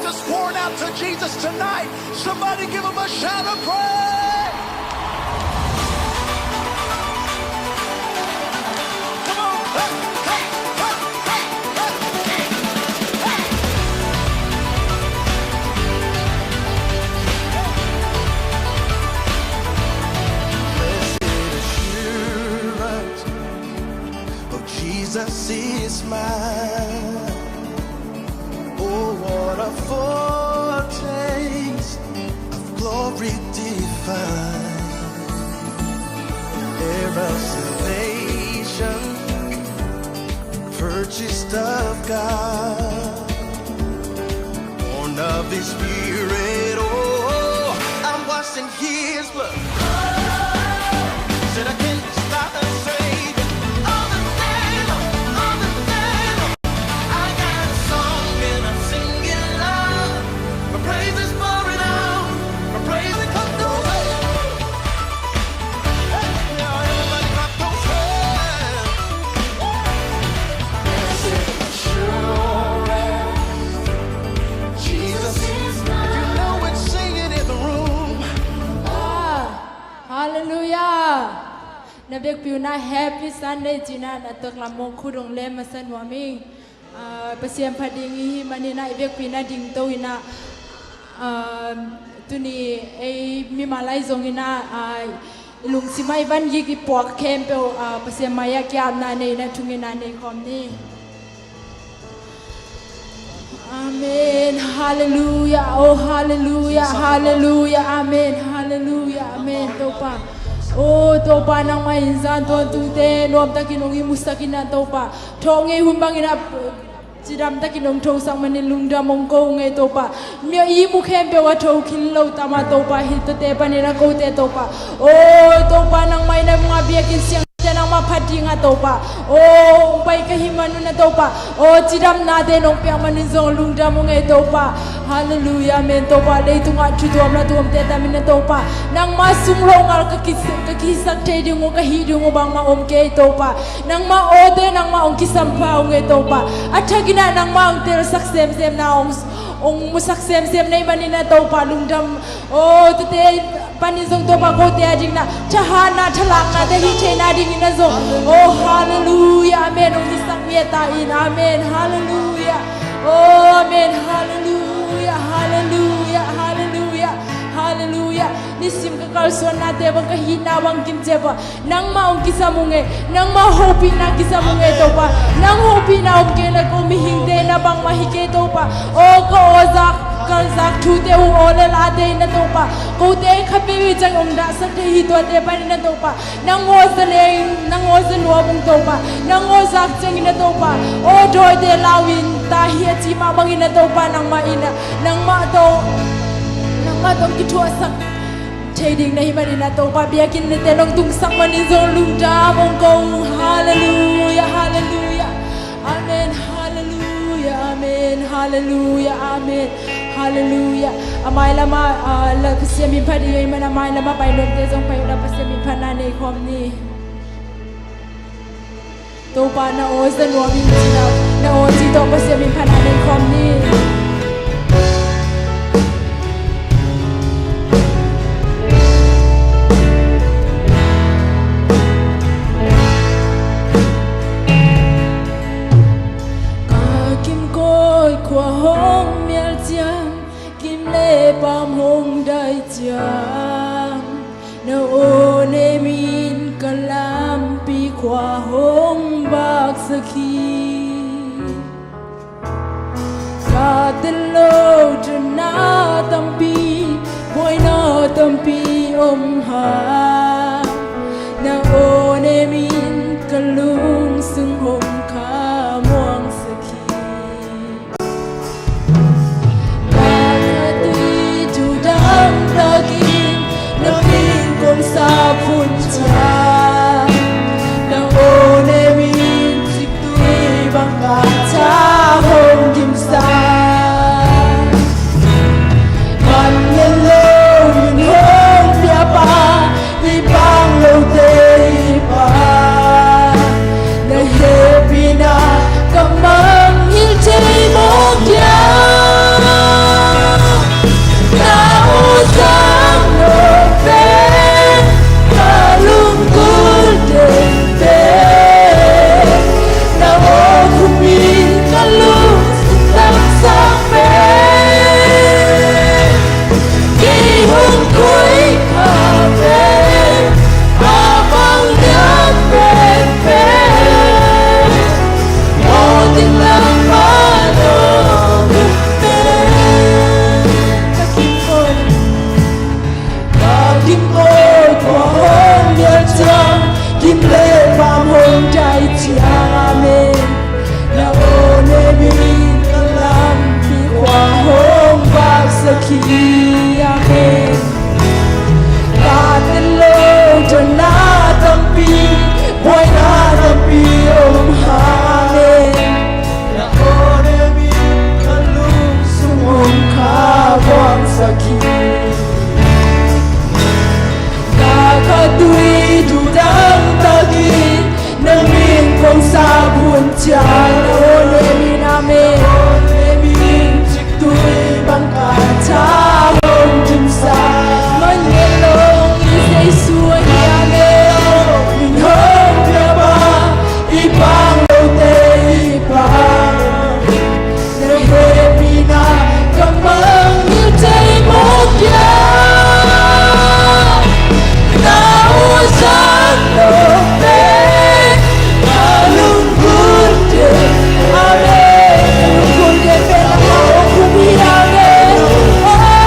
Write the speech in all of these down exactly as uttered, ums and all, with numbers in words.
Just pouring out to Jesus tonight. Somebody give him a shout of praise. Come on. Hey, hey, hey, hey, hey, hey. Blessed assurance, oh, Jesus is mine. Oh, what a foretaste of glory divine, heir of salvation, purchased of God, born of His Spirit. Oh, I'm washed in His blood. Said I can't stop the Savior. All the day long, all the day long. I got a song and I'm singing loud. My praise is pouring out. My praise is coming through. Hey, now everybody clap those hands. Blessed assurance, Jesus is mine. You know it's singing in the room. Halleluiah. Na vekpi un ah Happy Sunday ci-in ah na taklam mawk khut hong lem masa nuam ing. Ah, Pasian phat ding i hih manin ah i vekpi in ah dingto in ah, ah, tuni ei mimal ahi zongin ah, ah, i lungsim ah i vangik i puak khempeuh, ah, Pasian mai-ah ki-apna nei in ah thungetna nei khawm ni. Amen. Halleluiah. Oh, halleluiah. Halleluiah. Amen. Halleluiah. Amen. Topa. Oh, Topa, nangmah in zan tuantungte nuamtakin hong ihmusak in ah, Topa, thawh ngei hun bangin ah cidamtakin hong thosak manin lungdam hong ko ung ei, Topa. Mi a ihmu khempeuh a tho khin lo tam ah, Topa, hih tuate panin ah kote, Topa. Oh, Topa, nangmah in ah mah biakinn siang te nangmah phat ding ah, Topa. Oh, hong pai ka hih man un ah, Topa. Oh, cidamnate nong piak manin zong lungdam ung ei, Topa. Halleluiah, amen, Topa. Leitungah thu tuam la tuamte tam in ah, Topa, nangmah sung lo ngal ka ki, ka kisak thei ding uh, ka hih ding uh bangmah om kei, Topa. Nangmah awte nangmah hong kisampha ung ei, Topa. A thakin ah nangmah hong telsak semsemna hong, hong musak semsem na hih manin ah, Topa, lungdam. Oh, tuate panin zong, Topa, kote a dingin ah thahatna, thalaknate hih theihna dingin ah zong, oh, halleluiah, amen, hong hisak mi a ta in, amen, halleluiah. Oh, amen, halleluiah, halleluiah, halleluiah, halleluiah. Nisim ka kalsuannate bang, ka hihna bang kimciat bang, nangmah hong kisam ung ei. Nangmah hopihna kisam ung ei, Topa. Nang hopihna om kei leh ko mihingte in ah bangmah hi kei, Topa. Oh, ka aw zak, ka zak thute uh, aw le late in ah, Topa, kote khat vei vei ciang hong dahsak thei hi. Tuate panin ah, Topa, nang aw za leng, nang aw za nuam ung, Topa. Nang aw zak ciangin ah, Topa, aw dawite lau in ta hi a ci mah bangin ah, Topa, nangmah in ah, nangmah tawh, nangmah tawh kithuahsak thei ding na hih manin ah, Topa, biakinnate nong tungsak manin zong lungdam hong ko ung. Halleluiah, halleluiah. Amen, halleluiah, amen, halleluiah, amen, halleluiah. A mailam ah, ah, la Pasian min phat ding ahih man a mailam ah pai nuamte zong pai un la Pasian min phatna nei khawm ni. Topa, na aw za nuam ing ci-in ah, na aw ci tawh Pasian min phatna nei khawm ni. Ka kimkawi khua hong mial ciang, kim le paam hong dai ciang, na aw nemin ka lampi khua hong vaksak hi. Ka tel lo thunna tampi, buaina tampi om hang, na aw nemin ka lungsung hong khamuangsak hi. Ka khat i thu dang takin na min kong sap hun ciang, na aw nemin ciktui bang ka tha hong gimsak. Man le lo in hong piapa, i pang lote i pa, na hehpihna ka mang Kong sa hun ciang na hong lem in, amen. Hong lem in, cik tui bang ka tha hong dimsa. Hong ngen lo i Jesu ahi, amen. Min hong pia pa, i pang lote i pang. Na hehpihna ka mangngilh thei mawk hiam? Na usan lote ka lungput hi. Amen. Ka lungput hi, pen a ka lungput hi, amen. Oh,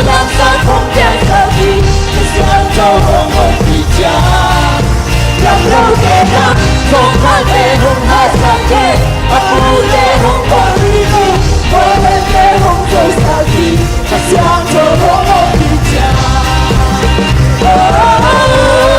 Lamsang hong piangsak hi, Kha Siangtho hong ompih ciang. Gamlote dang, kongkhakte hong haisak hi, a pute hong pawlpih hi, khualente hong zosak hi, Kha Siangtho hong ompih ciang. Oh, oh, oh, oh.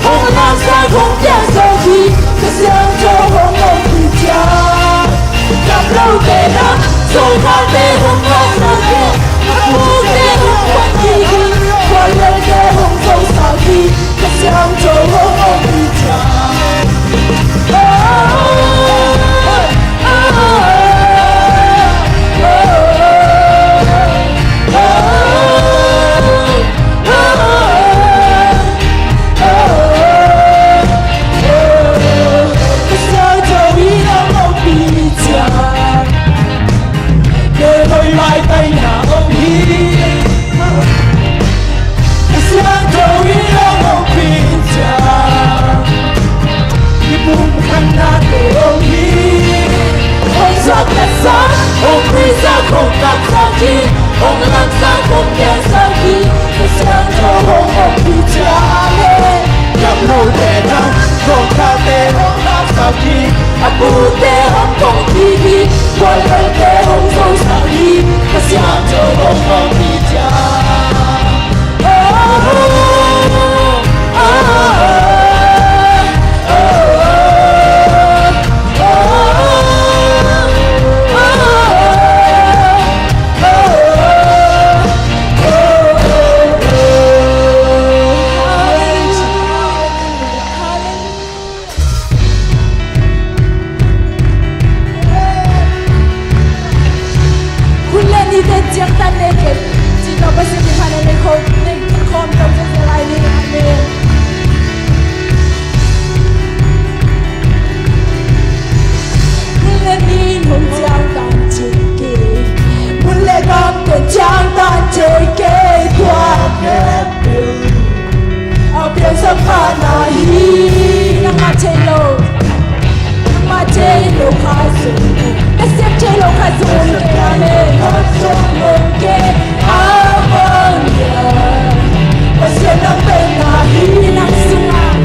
Hong lamsang hong piangsak hi, Kha Siangtho hong ompih ciang. Gamlote dang, kongkhakte hong haisak hi, a pute hong pawlpih hi, khualente hong zosak hi, Kha Siangtho hong ompih ciang. Oh, oh, oh, oh, oh. Hong suaktasak, hong puisak, hong kamsak hi, hong lamsak, hong piangsak hi, Kha Siangtho hong ompih ciang e. Gamlote dang, kongkhakte hong haisak hi, a pute hong pawlpih hi, khualente hong zosak hi, Kha Siangtho hong ompih ciang. Hun le ni teng ciangtan nei kei. Cih tawh Pasian min phat in nei khawm, nei khawm to zia lai ni. Amen. Hun le ni hong ciangtan thei kei. Hun le gam teng ciangtan thei kei. Tua khempeuh a piangsak pha na hi. Nangmah thei lo, nangmah thei lo kha zong, Pasian thei lo kha zong om kei. Amen. Kha zong om kei. A bang hiam, Pasian nang pen na hi. Nang sungah,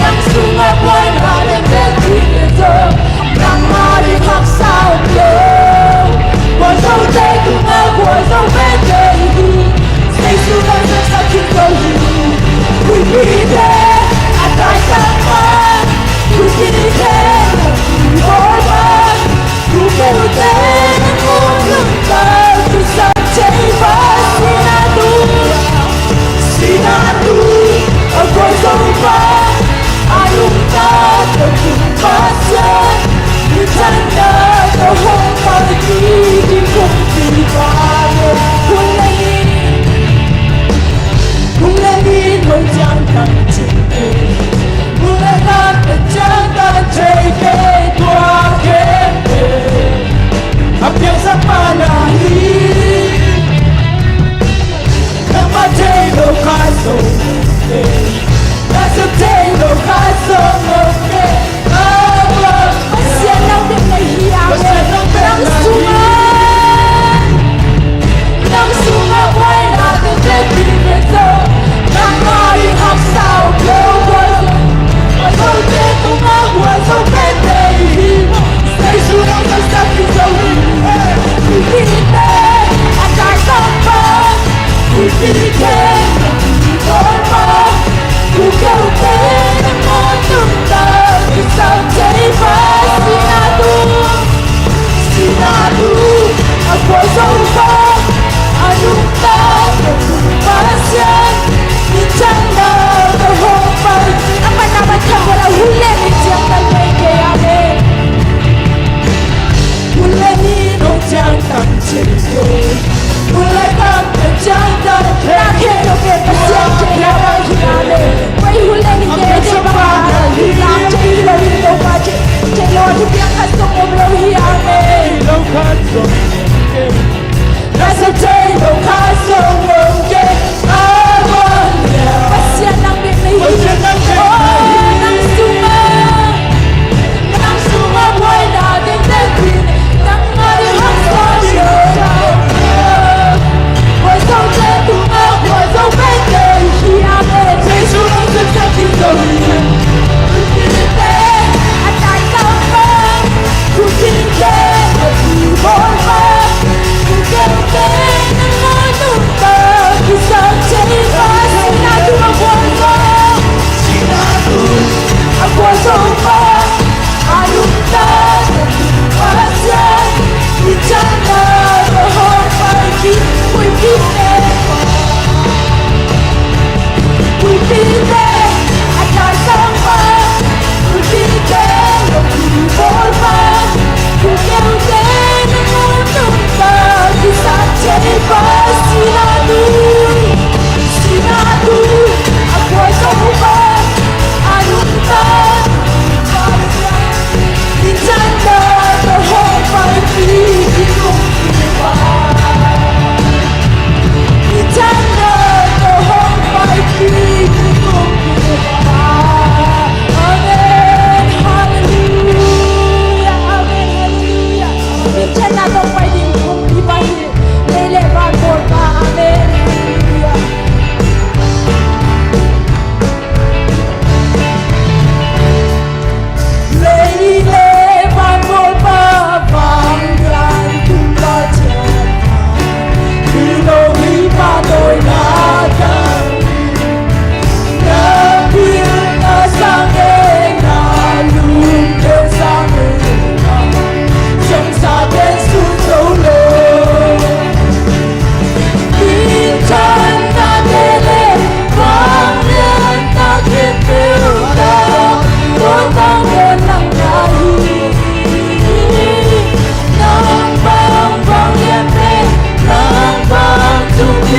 nang sungah buaina pen pen ding hi zong, nangmah ding haksa om lo. Gualzote tungah gualzo veve hi. Jesu nang zahtak khin zo hi. Huihpite a taisan pan, huihpite a bawl pan, thukhelte a muh nuntak, kisam thei pan, sihna tung, sihna tung a gualzo pan, a nungta tawh tung Pasian, minthanna tawh hong paipih ding kumpipa. Hun le ni, hun le ni hong ciangtan thei Pasian, nang bek na hi. Pasian, nang bek na hi. Oh, nang sungah, nang sungah buaina tengteng hi. Nangmah ding hong sa hi. Buai sawm teng tungah buai sawm pen teng hi. Amen. Jesu nang sungah teng teng hi. Kutin te a tai sawm bang. Kutin te a tu bawl bang. Kutin te nang a nungta kisam thei bang. Sina tu a buai sawm. Sina tu a buai sawm bang. Amen. Halleluia. Amen. Halleluia. Amen. Amen. Amen.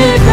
Halleluia.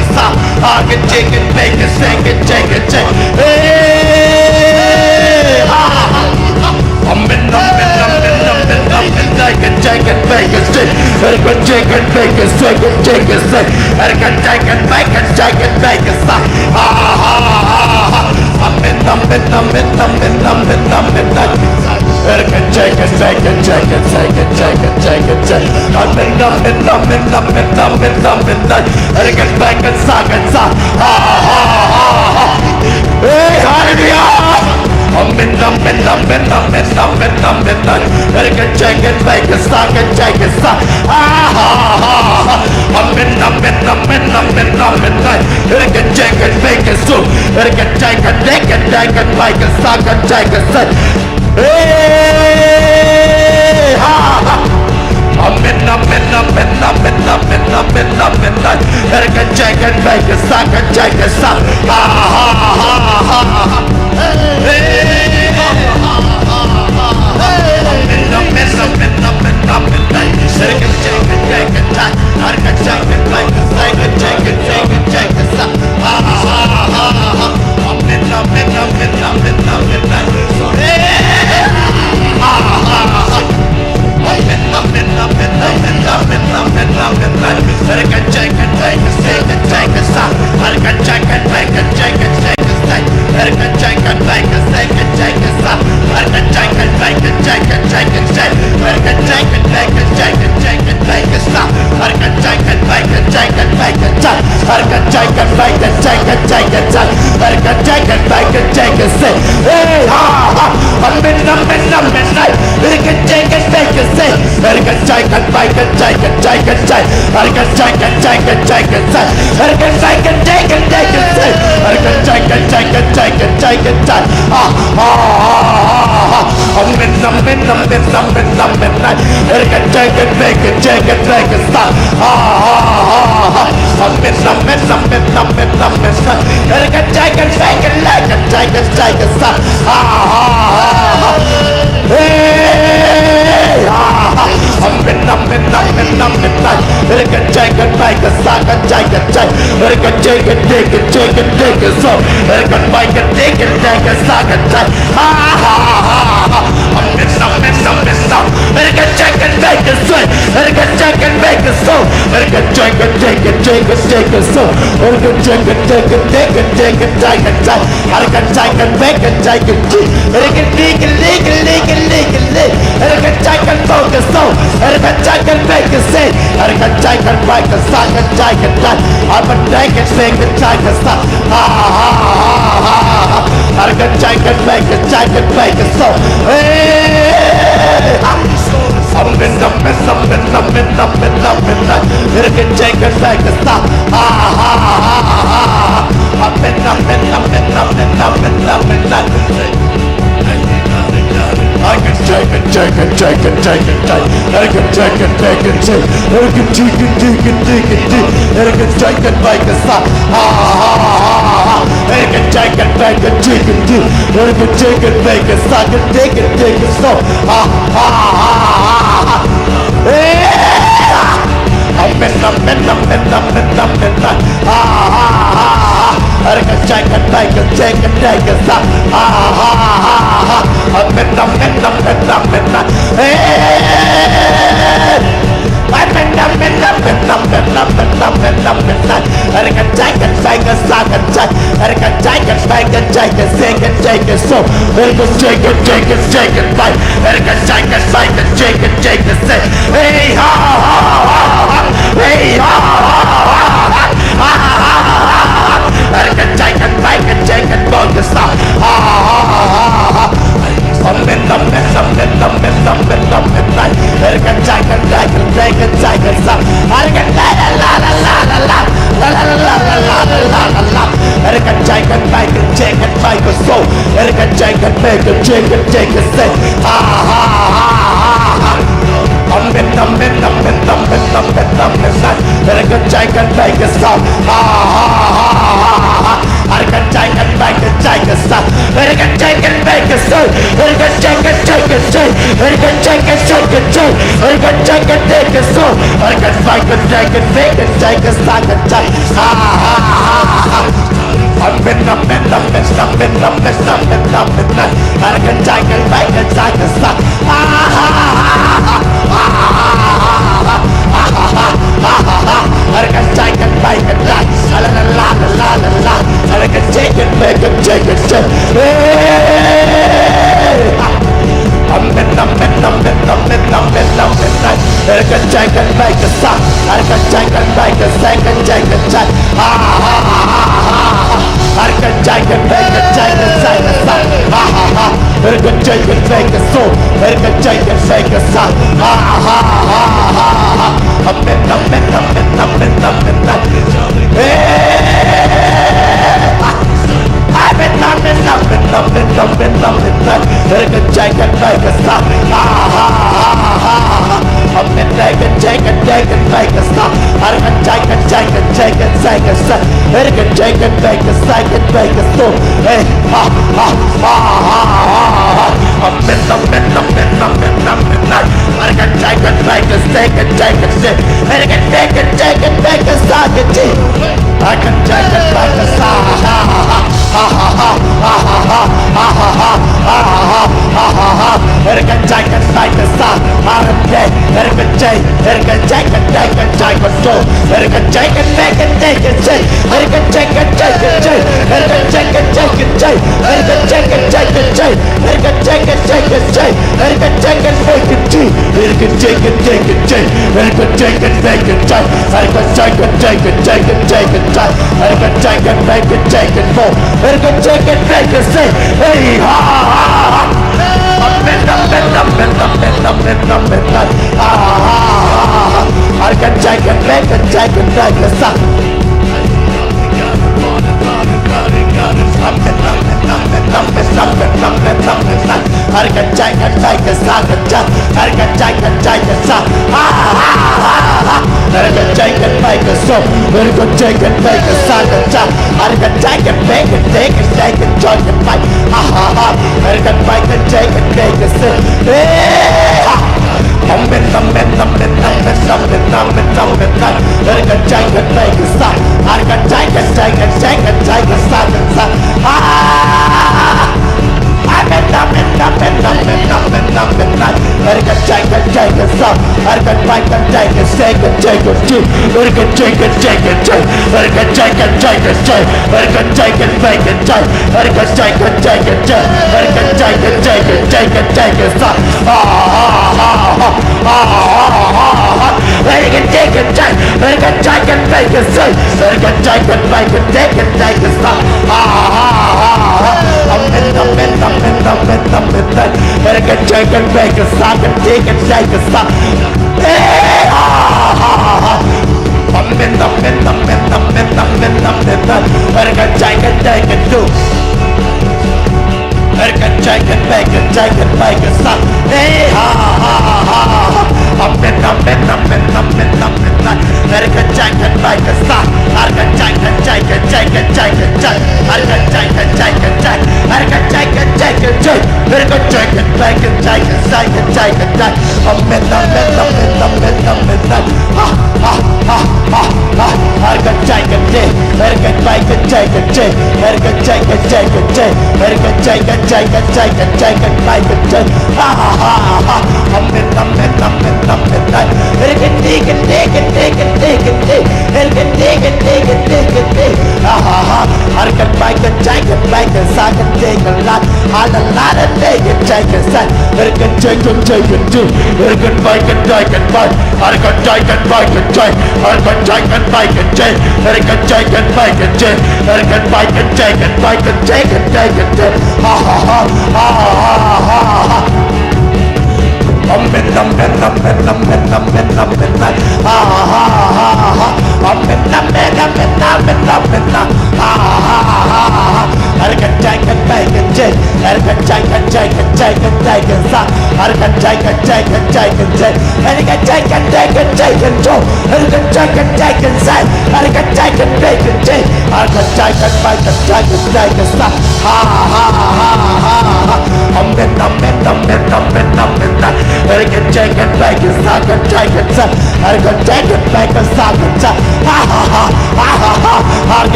bacon, sa, ha, can, chicken, bacon, second, chicken, chicken. Hey, ha, ha, ha. Amen, amen, amen, amen, amen, chicken, chicken, bacon, chicken, chicken, bacon, chicken, chicken, bacon, chicken, bacon, sa, ha, ha, ha, ha, ha. Amen, amen, amen, amen, amen, amen, amen. Amen, amen, amen, amen, amen, amen, amen. Amen, amen, amen, amen, amen. Amen, amen, amen, amen, amen. Hey, hallelujah. Amen, amen, amen, amen, amen, amen. Amen, amen, amen, amen, amen, amen, amen. Amen, amen, amen, amen, amen, amen. Amen, amen, amen, amen, amen, amen, amen. Hey, ha, ha. Amen, amen, amen,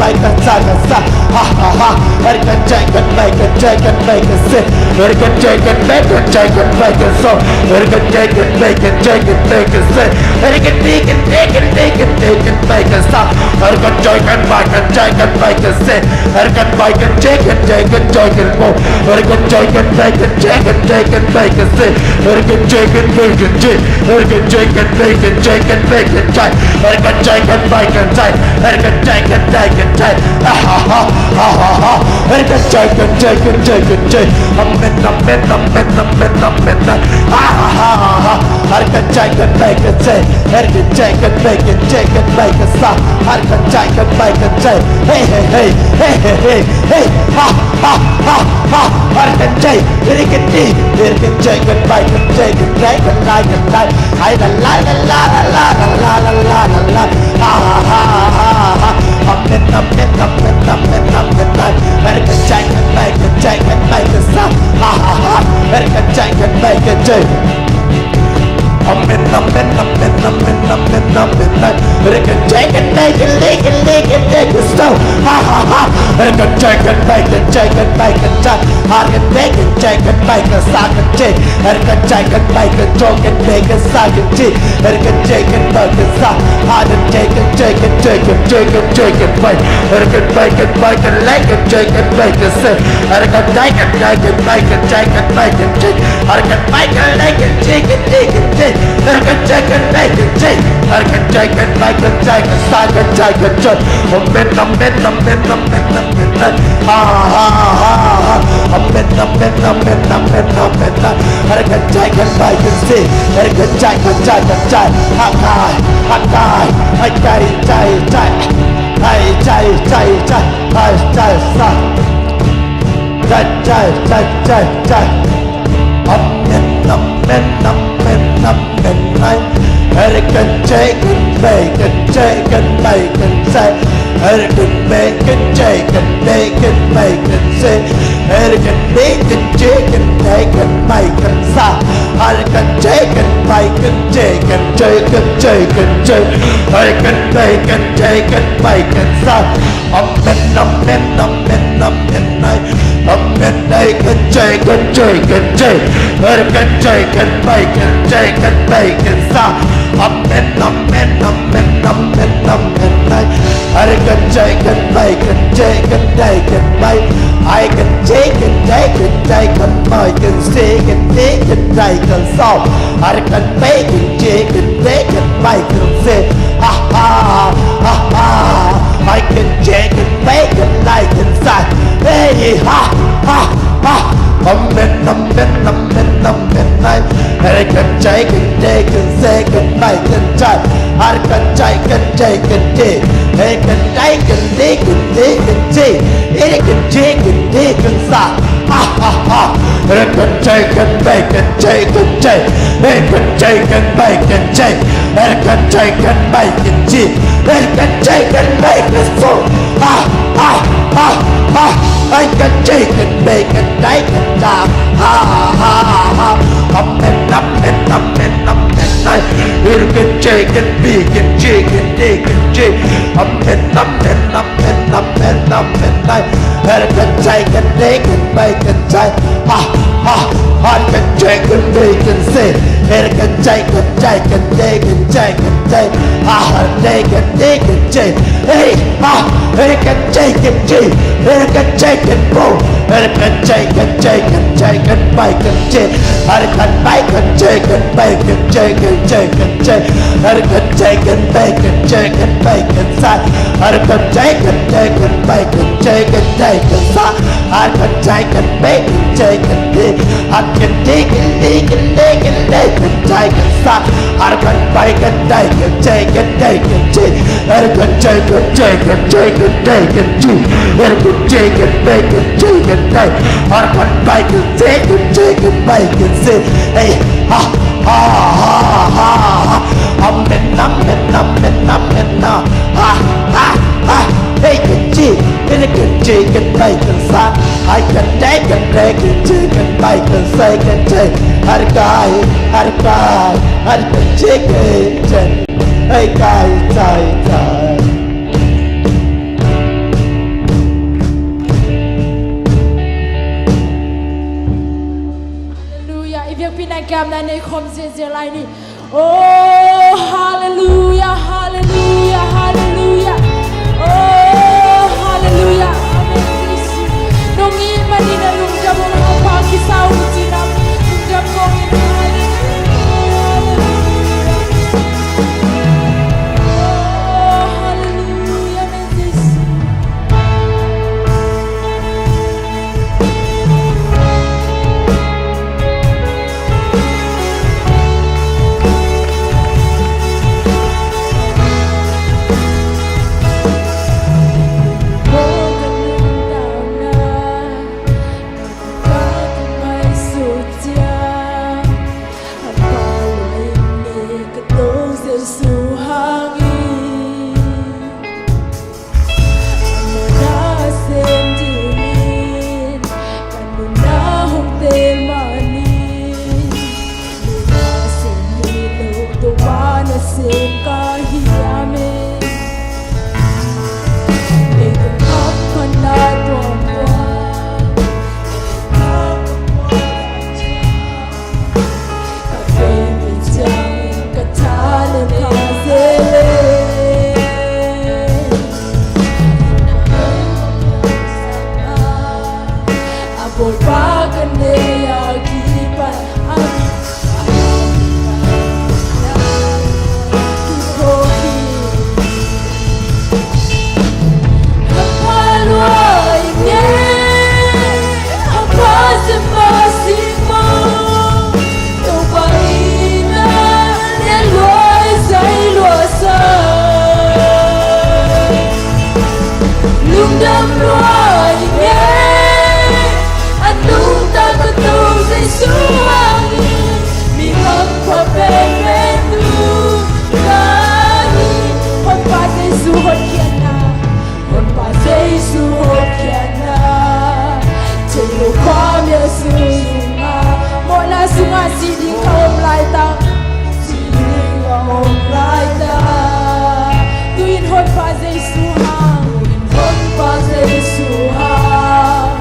Bai kan sa kan sa, ha ha ha. Her kan jai kan bai kan jai kan bai kan se. Her kan jai kan bai kan jai kan bai kan so. Her kan jai kan bai kan jai kan bai kan se. Her kan di kan di kan di kan di kan bai kan sa. Her kan jai kan bai kan jai kan bai kan se. Her kan bai kan jai kan jai kan jai kan bo. Her kan jai kan bai kan jai kan jai kan bai kan se. Her kan jai kan bai kan jai. Her kan jai kan bai kan jai kan bai kan jai. Her kan jai kan bai kan jai. Her kan jai kan jai kan jai. Ha ha ha ha ha ha. Her kan jai kan jai kan jai kan jai. Amen, amen, amen, amen, amen. Ha ha ha ha ha. Her kan jai kan bai kan jai. Her kan jai kan bai kan jai kan bai kan sa. Her kan jai kan bai kan jai. Hey, hey, hey. Hey, hey, hey. Hey, ha ha ha ha. Her kan jai. Her kan di. Her kan jai kan bai kan jai kan jai kan lai kan lai. Hai la la la la la la la la la la la la. Ha ha ha ha ha. Amen, amen, amen, amen, amen. Her kan jai kan bai kan jai kan bai kan sa. Ha ha ha. Her kan jai kan bai kan jai. Amen, amen, amen, amen, amen, amen. Her kan jai kan bai kan li kan li kan li kan so. Ha ha ha. Her kan jai kan bai kan jai kan bai kan jai. Her kan bai kan jai kan bai kan sa kan jai. Her kan jai kan bai kan jai kan bai kan sa kan jai. Her kan jai kan bai kan sa. Her kan jai kan jai kan jai kan jai kan jai kan bai. Her kan bai kan bai kan lai kan jai kan bai kan se. Her kan jai kan jai kan bai kan jai kan bai kan jai. Her kan bai kan lai kan jai kan jai kan jai. Her kan jai kan bai kan jai. Her kan jai kan bai kan jai kan sa kan jai kan jai. Amen, amen, amen, amen, amen. Ha ha ha ha. Amen, amen, amen, amen, amen. Her kan jai kan bai kan se. Her kan jai kan jai kan jai. Ha kai, ha kai, ha kai, jai, jai. Hai jai, jai, jai. Hai jai sa. Jai, jai, jai, jai, jai. Amen, amen, amen, amen. Amen, amen. Her kan jai kan bai kan jai kan bai kan sai. Her kan bai kan jai kan bai kan bai kan sai. Her kan bai kan jai kan jai kan bai kan sa. Her kan jai kan bai kan jai kan jai kan jai kan jai. Her kan bai kan jai kan bai kan sa. Amen, amen, amen, amen, ai. Amen, ai, kan jai, kan jai, kan jai. Her kan jai, kan bai, kan jai, kan bai, kan sa. Amen, amen, amen, amen, amen, ai. Her kan jai, kan bai, kan jai, kan jai, kan bai. Ai, kan jai, kan jai, kan jai, kan bai, kan si, kan si, kan jai, kan sa. Her kan bai, kan jai, kan jai, kan bai, kan si. Ha ha ha ha. Ai kan jai kan bai kan lai kan sa. Hey ha ha ha. Amen, amen, amen, amen, ai. Her kan jai kan jai kan se kan bai kan jai. Her kan jai kan jai kan jai. Hey kan jai kan jai kan jai kan jai. Hey kan jai kan jai kan sa. Ha ha ha. Her kan jai kan bai kan jai kan jai. Her kan jai kan bai kan jai. Her kan jai kan bai kan jai. Her kan jai kan bai kan so. Ha ha ha ha. Her kan jai kan bai kan jai kan jai. Ha ha ha ha. Amen, amen, amen, amen, ai. Her kan jai kan bai kan jai kan jai kan jai. Amen, amen, amen. Amen, amen, amen, ai. Her kan jai kan jai kan bai kan jai. Ha ha. Her kan jai kan bai kan se. Her kan jai kan jai kan jai kan jai kan jai. Ha ha. Jai kan jai kan jai. Hey ha. Her kan jai kan jai. Her kan jai kan bo. Her kan jai kan jai kan jai kan bai kan jai. Her kan bai kan jai kan bai kan jai kan jai kan jai. Her kan jai kan bai kan jai kan bai kan sa. Her kan jai kan jai kan bai kan jai kan jai kan sa. Her kan jai kan bai kan jai kan di. Her kan di kan di kan di kan di kan jai kan sa. Her kan bai kan jai kan jai kan jai kan jai. Her kan jai kan jai kan jai kan jai kan jai. Her kan jai kan bai kan jai kan jai. Her kan bai kan jai kan jai kan bai kan si. Hey ha ha ha ha ha. Amen, amen, amen, amen, ah. Ha ha ha. Hey kan jai, hey kan jai kan bai kan sa. Ai kan jai kan jai kan jai kan bai kan sai kan jai. Her kai, her kai, her kan jai kan jai. Hey kai jai jai. Amna nei khawm ziahziah lai ni. Oh, halleluiah, halleluiah, halleluiah. Oh, halleluiah. Amen. Jesu, nong it manin a lungdam ung, hampha kisa ung ci-in a lungdam kong it. Halleluiah, halleluiah. Oh, halleluiah. Amen, Jesu. Amah na sem dingin ka nunna hong teel manin, nunna sem hi lo, Topa nasem ka hi. Amen. Leitung kham khat na tuamtuam, Lungdam lua ing e, a nungta ka Topa Jesu hangin mi hampha penpen tu ka hi. Honpa Jesu hotkhiatna, Honpa Jesu hotkhiatna, thei lo khuamial sung sungah, mawhna sungah si ding ka om laitak, si ding ka om laitak, tu-in Honpa Jesu hang, tu-in Honpa Jesu hang,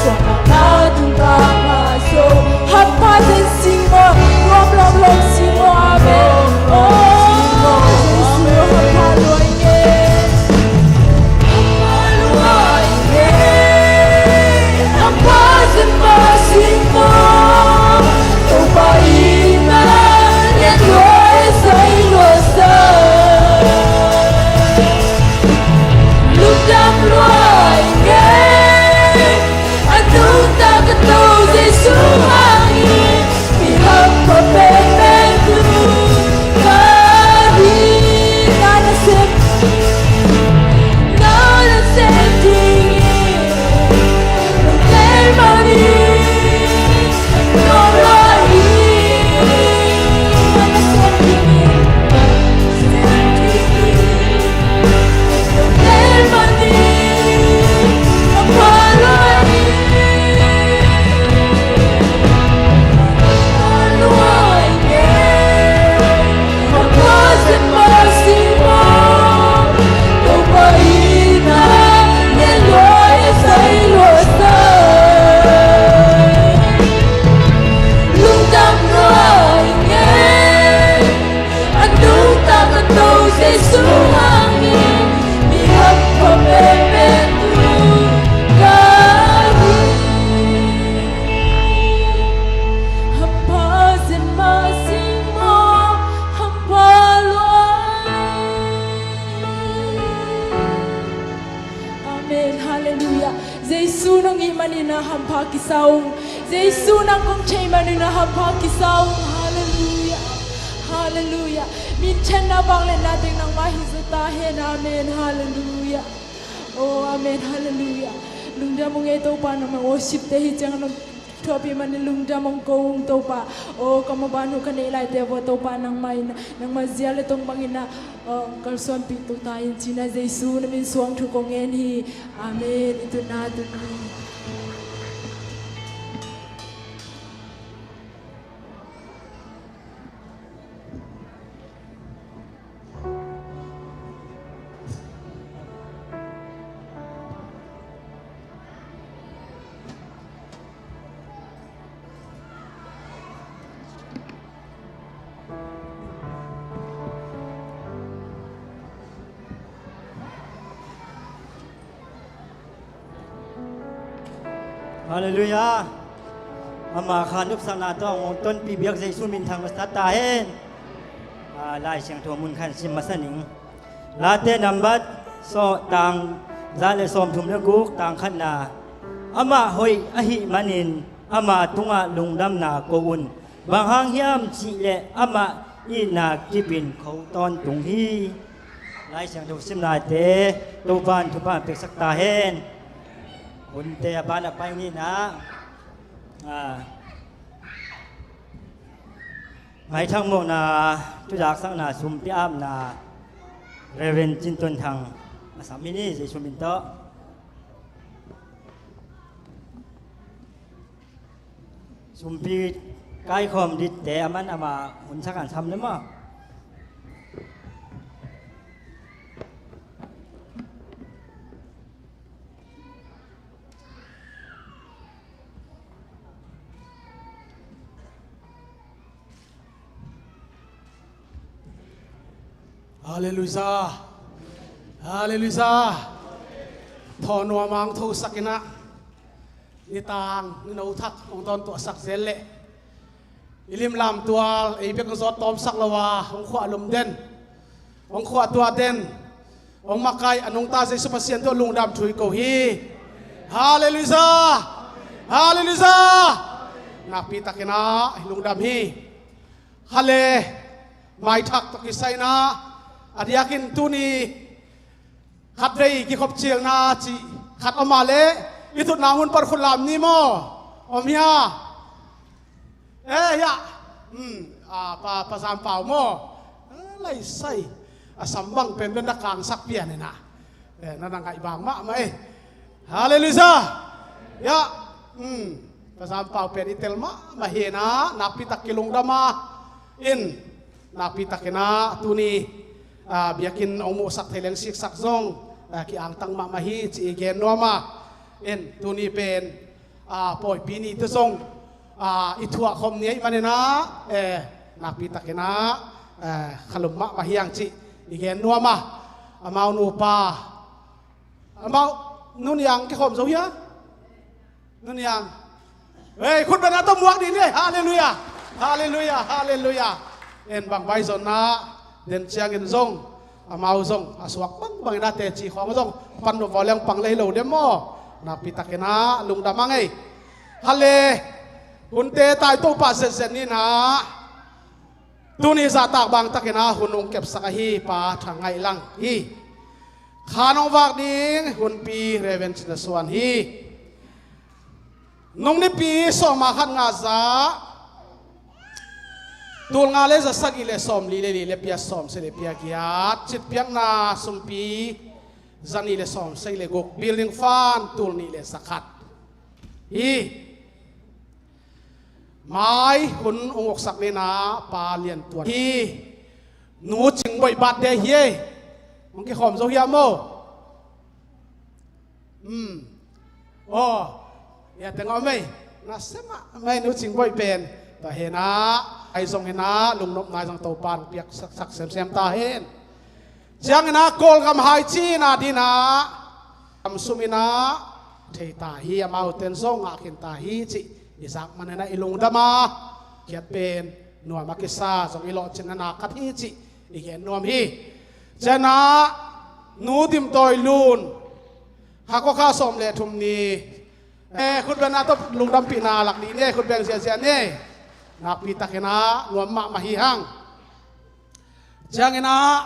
suahtakna tungtang ah zo, hampha zen sing maw, lawm lawm lawm sing maw. Amen. Oh, Jesu hampha lua ing e. A nungta ka Topa Jesu hangin mi hampha penpen tu ka hi. Na nasem, na nasem dingin nong teel manin, nong lua hi. Na nasem dingin, nasem dingin. A nungta ka Topa Jesu hangin mi hampha penpen tu ka hi. Hampha zen mah sing maw, hampha lua. Amen. Halleluiah. Jesu nong it manin a hampha kisa ung. Jesu nang kong thei manin a hampha kisa ung. Halleluiah. Halleluiah. Minthanna, vangliatna teng nangmah hi zo ta hen. Amen. Halleluiah. Oh, amen. Halleluiah. Lungdam ung e Topa, nangmah worship te hi ciang nong thuahpih manin lungdam ung ko ung Topa. Oh, ka maban uh ka neih laite vua Topa, nangmah in, nangmah zia le tong bangin a, oh, kalsuanpih to ta in ci-in a Jesu na min suang thu kong ngen hi. Amen. I tun na tun ni. Halleluiah. Ama kha nopsakna tawh hong tonpih biak Jesu min thang masa ta hen. Ah, Lai Siangtho mun khat sim masa ning. Late nambat sawm, tang za le sawmthum le guk, tang khatna. Amah hoih ahih manin ama tungah lungdamna ko un. Bang hang hiam cih leh amah itna kipin kho tawntung hi. Lai Siangtho simnate Topa'n thupha piaksak ta hen. Hunte a ban a pai ni na. Ah. Ngaithak mawhna, thuzaksakna, sumpi apna, Reverend Cin Ton Thang a sam hi ni, Jesu min tawh. Sumpi kaikhawm ditte a man ama hun sak an sam le maw? Halleluiah. Halleluiah. Thaw nuam ang tho sakin ah, nitang ni no thak hong dawn tuahsak zel leh i lim lamtual ei bek hong zawt tawmsak lo a, hong khuah lum den, hong khuah tuah den, hong makai a nungta Jesu Pasian tawh lungdam thu i ko hi. Halleluiah. Halleluiah. Nakpi takin ah lungdam hi. Hale, maithak tawh kisai in ah, a diakin tuni khatvei kikhop cilna cih khat om a leh, i tutna mun pan khut lam ni maw? Om hia? Eh, hia. Hmm, ah, pa, pa Zam Pau maw? Eh, lai sai. A sam bang pen pen na kangsak pian in ah. Eh, na na ngaih bang mahmah eh. Halleluiah. Ya. Hmm. Pa Zam Pau pen i tel mahmah hi in ah, nakpi tak kilungdam a. In, nakpi takin ah tuni, ah, biakinn hong muhsak thei leng siksak zong, ah, ki-angtang mahmah hi ci i gen nuam a. In, tuni pen, ah, pawipi ni te zong, ah, i thuah khawm ni ahih manin ah, eh, nakpi takin ah, eh, khalum mahmah hi hang ci i gen nuam a. Amau nupa, amau Nu Niang kikhawm zo hia? Nu Niang. Hei, khut beng a tawh muak dih ni. Halleluiah. Halleluiah. Halleluiah. En bang bai zonna den ciangin zong, amau zong a suak bangbang in ah teci khawng zong pan nuam vua leng pang lei lo dem maw? Nakpi takin ah lungdam a ngei. Hale, hunte tai Topa zetzet ni in ah. Tuni zahtak bang takin ah hun hong kepsak ahi Pa Thang Ngaih Lang hi. Khan hong vak ding hunpi Reverend Cin Za Suan hi. Nung nipi sawm a khat nga za, tul nga le za sagih le sawm li le li le pia sawm se le pia giat, citpiakna sumpi za nih le sawm sagih le guk, building fund tul nih le za khat hi. Mai hun hong uksak ni in ah Pa Lian Tuan hi. Nu Cing Boih birthday hi ei. Hong kikhawm zo hiam maw? Hmm. Aw. Ya teng om ei. Na sem ah mai Nu Cing Boih pen. Tua hi in ah, ai zong hi in ah, lungnopna zong Topa in piak sak, sak semsem ta hen. Ciangin ah Kawlgam hai ci-in ah din ah, am sum in ah thei ta hi, amau ten zong ngah khin ta hi cih i zak manin ah i lungdam a, kiat pen nuam a kisa zong i lawhcinna na khat hi cih i gen nuam hi. Ciangin ah Nu Dim Tawi Lun, kha kua kha sawm le thum ni, eh, khut beng a tawh lungdampihna lak dih ni, khut beng ziahziah ni. Nakpi takin ah nuam mahmah hi hang. Ciangin ah,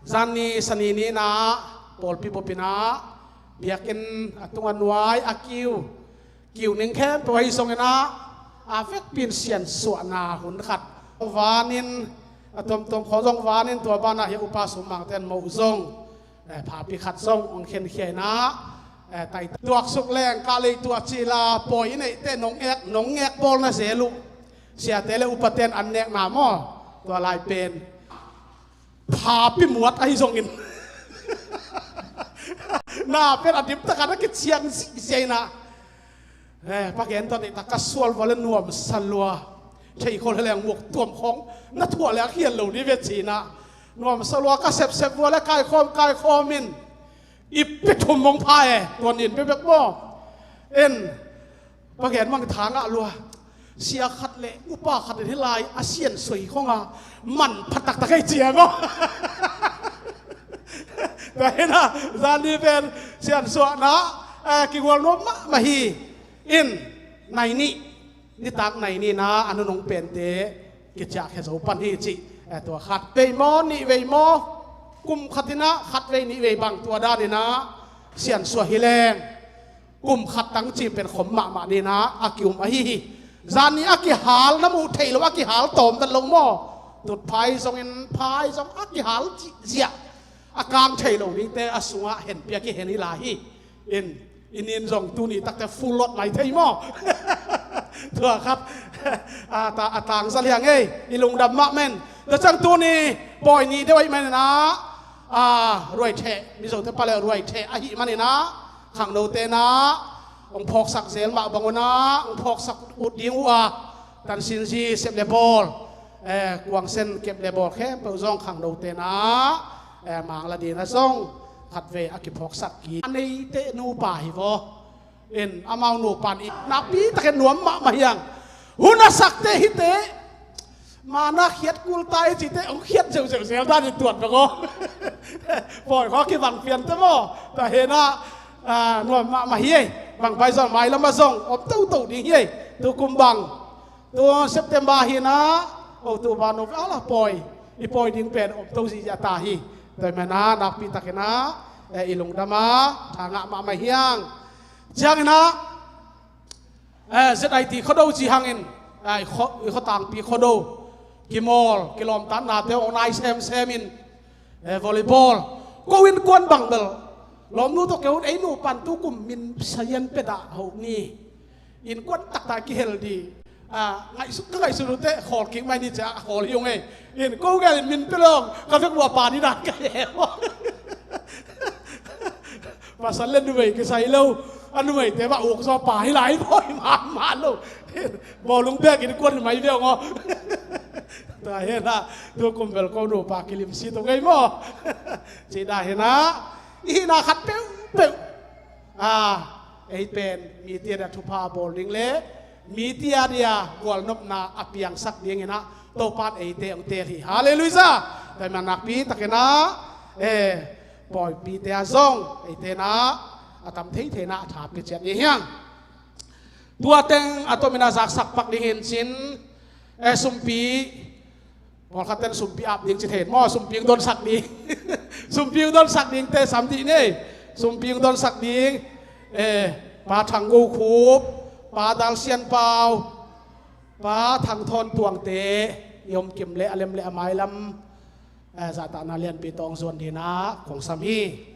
zan ni Sani ni in ah, pawlpi bup in ah, biakinn a tung a nuai a kiu, kiu ning khempeuh ahi zongin ah, a vekpi in siansuahna hun khat. Vanin, a tuamtuam khawng zong vanin tua banah hi a upa Sum Mang ten moh zong, eh, phapi khat zong hong khenkhia in ah, eh, tai tuaksuk leng kah lei tuah cila pawi i neihte nong ek, nong ek bawl na zel uh. Siate le upaten an nekna maw? Tua lai pen phapi muat ahi zongin na pen a dim takin a kiciang zihziah in ah. Eh, Pa Gen Ton, i tak ka sual vua le nuamsa lua. Thei khol hi leng muk tuam khawng na thuah le a khial lo ni ve ci in ah. Nuamsa lua ka sepsep vua le kaikhawm, kaikhawm in. I pia thum hong pha e, tua nin bekbek maw? En, Pagen mang tha ngah lua. Sia khat le upa khat in hih lai a siansuah hi khong a man pha taktak ei ci a maw. Tua hi a, zan ni pen siansuahna, eh, kigual nuam mahmah hi. In, nai nih, nitak nai nihna a nunung pente kiciahkhia zo pan hi cih. Eh, tua khat vei maw, nih vei maw, kum khat in ah khat vei nih vei bang tua dan in ah siansuah hi leng kum khat tang cih pen khom mahmah ding in ah a ki-um ahi hi. Zan ni a kihal na muh theih loh, a kihal tawm dan lo maw? Tutphai zongin phai zong a kihal ziah a kang thei lo dingte a sungah henpia kihen hi lai hi. In, i nin zong tuni takte full load lai thei maw? Tua khat a ta, a tangzal hi hang ei, i lungdam mahmah in. Tua ciang tuni pawi ni deuh ahih manin ah, a, ruai theh, Mizote pale ruai theh ahih manin ah khangnote in ah hong phawksak zel mah bangun ah hong phawksak ut ding uh a, tansinzi sep le bawl, eh, kuangsen kep le bawl khempeuh zong khangnote in ah, eh, mangla ding in ah zong khatvei a kiphawksak kik a neite nupa hi vaw. In, amau nupa in nakpi takin nuam mahmah hi hang. Hun a sakte hite mana khiat kul ta i cihte hong khiat zeuhzeuh zel dan in tuat bek aw. Pawi khua kibang piante maw? Tua hi in ah, ah, nuam mahmah hi ei. Bang pai zong mailam ah zong om toto ding hi ei. Tukum bang, tu September hi in ah, October, November, ala pawi, i pawi ding pen om to ziahziah ta hi. Tua hi manin ah nakpi takin ah, eh, i lungdam a, tha ngah mahmah hi hang. Ciangin ah, eh, Z I T Khuado ci hangin, eh, i khua, i khuatangpi Khuado kimawl, kilawmtatnate hong nai semsem in, eh, volleyball. Ko innkuan bang bel lawmnu tawh kei un, ei nupa in tukum min sayan pia dah ho ni. Innkuan taktak kihel ding. Ah, ngaihsut, ka ngaihsut uh teh khawl kik mai ni cia, a khawl hi ung ei. In, ko gel in min pia lo, ka vek uh a pa ni dan ka hi. Pasal le numei kisai lo. A numeite mah uk zaw pa hi lai, bawi mahmah lo. Bawlung bek innkuan hi mai viau ngaw. Tua hi in ah, tukum bel ko nupa kilim si tung ei maw? Cih dan hi in ah, i hihna khat peuhpeuh, ah, ei pen mite a dia thupha bawl ding le mite a dia gualnopna a piangsak ding in ah Topa in eite hong teel hi. Halleluiah. Tua hi manin nakpi takin ah, eh, pawipite ah zong eite in ah a tam theithei in ah a tha pia ciat ni hi hang. Tua teng a tomin ah zaksak pak ding hi in cin, eh, sumpi, pawlkhat ten sumpi ap ding ci thei maw, sumpi hong donsak ding. Sumpi hong donsak dingte sam dih ni. Sumpi hong donsak ding, eh, Pa Thang Go Khup, Pa Dal Sian Pau, Pa Thang Thawn Tuangte, i om kim le a lem le a mailam, eh, zahtakna lianpi tawh hong zuan ding in ah kong sam hi.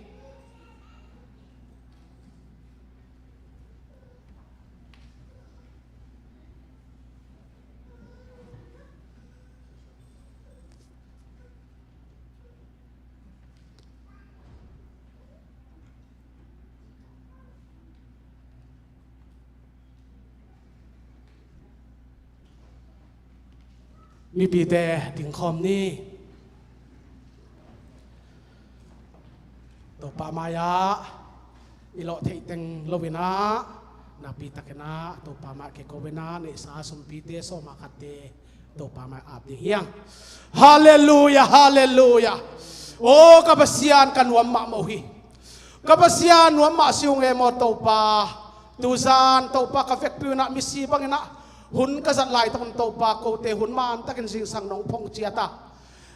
Mipite dingkhawm ni. Topa mai-ah i lawh theih teng lo-in ah, nakpi takin ah Topa mai-ah kiko-in ah, neihsa sumpite sawm ah khatte Topa mai-ah ap ding hi hang. Halleluiah, halleluiah. Aw ka Pasian, ka nuam mahmah uh hi. Ka Pasian, nuam mah si ung e maw Topa. Tuzan Topa ka vekpi-in ah misi bangin ah hun ka zat laitakun Topa, kote hun mantakin zingsang nong phong ciat a,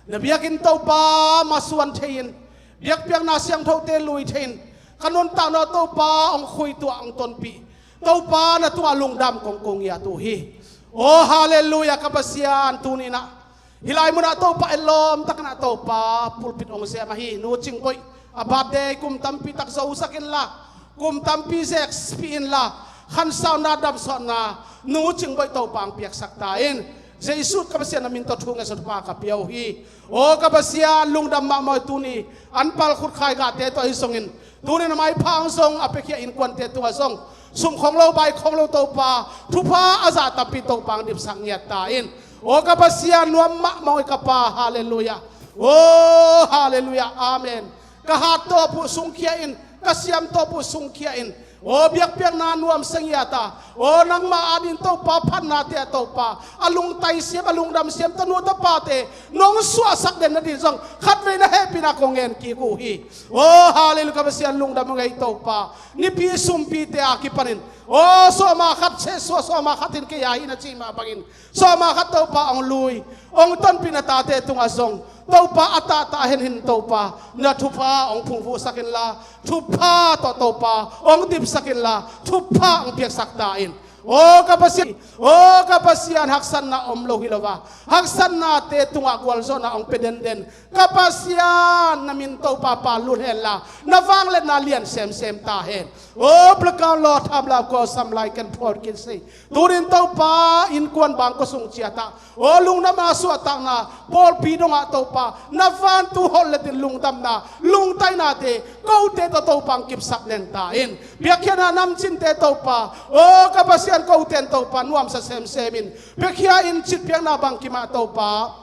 na biakinn Topa masuan thei-in, biakpiakna siangthote lui thei-in, ka nuntakna Topa hong khuituah hong tonpih, Topa na tungah lungdam kong ko ngiat uh hi. Aw halleluiah, ka Pasian, tuni-in ah hih lai munah Topa, etlawm takin ah Topa pulpit hong sem ahi Nu Cing Boih a birthday kum tampi tak zosak inla, kum tampi zekpih inla, khansauna damsawtna Nu Cing Boih Topa hong piaksak ta in. Jesu ka Pasian na min tawh thu ngetsak thupha ka pia uh hi. Aw ka Pasian, lungdam mahmah hi. Tuni an pal khutkhai gahte tawh ahi zongin, tuni na maipha hong zong a piakhia innkuante tungah zong sum khong lo bai khong lo Topa, thupha a zah tampi Topa hong dipsak ngiat ta in. Aw ka Pasian, nuam mahmah hi ka Pa. Halleluiah. Aw halleluiah. Amen. Ka hat tawp uh sungkhia in, ka siam tawp uh sungkhia in, aw biakpiakna nuamsa ngiat a, aw nangmah adingin Topa phatnate ah Topa a lungtai siam, a lungdam siam tanu tapate nong suahsak den nading zong khatvei na hehpihna kong ngen kik uh hi. Aw halleluiah, ka Pasian lungdam ung ei Topa. Nipi sumpite a kipanin aw sawma khat, sehsuah sawma khat in kei a hi na cih mah bangin sawma khat Topa hong lui, hong tonpih na tate tungah zong Topa a tahtah hen hin Topa na thupha hong phungvuhsak inla, thupha tawh Topa hong dipsak inla, thupha hong piaksak ta in. Aw ka Pasian, aw ka Pasian, haksatna om lo hi lo a, haksatnate tungah gualzawhna hong pia denden ka Pasian, na min Topa pal lut henla, na vangliatna lian semsem ta hen. Aw blakawn law tham lau kawsam lai ken phuak kin sei. Tunin Topa innkuan bangkua sung ciatah aw lungdamna suahtakna pawlpi dongah Topa na vantung holh letin lungdamna lungtainate kote tawh Topa hong kipsak neng ta in. Biakhiatna namcinte Topa, aw ka Pasian, kote in Topa nuamsa semsem in, biakhia in citpiakna bangkim ah Topa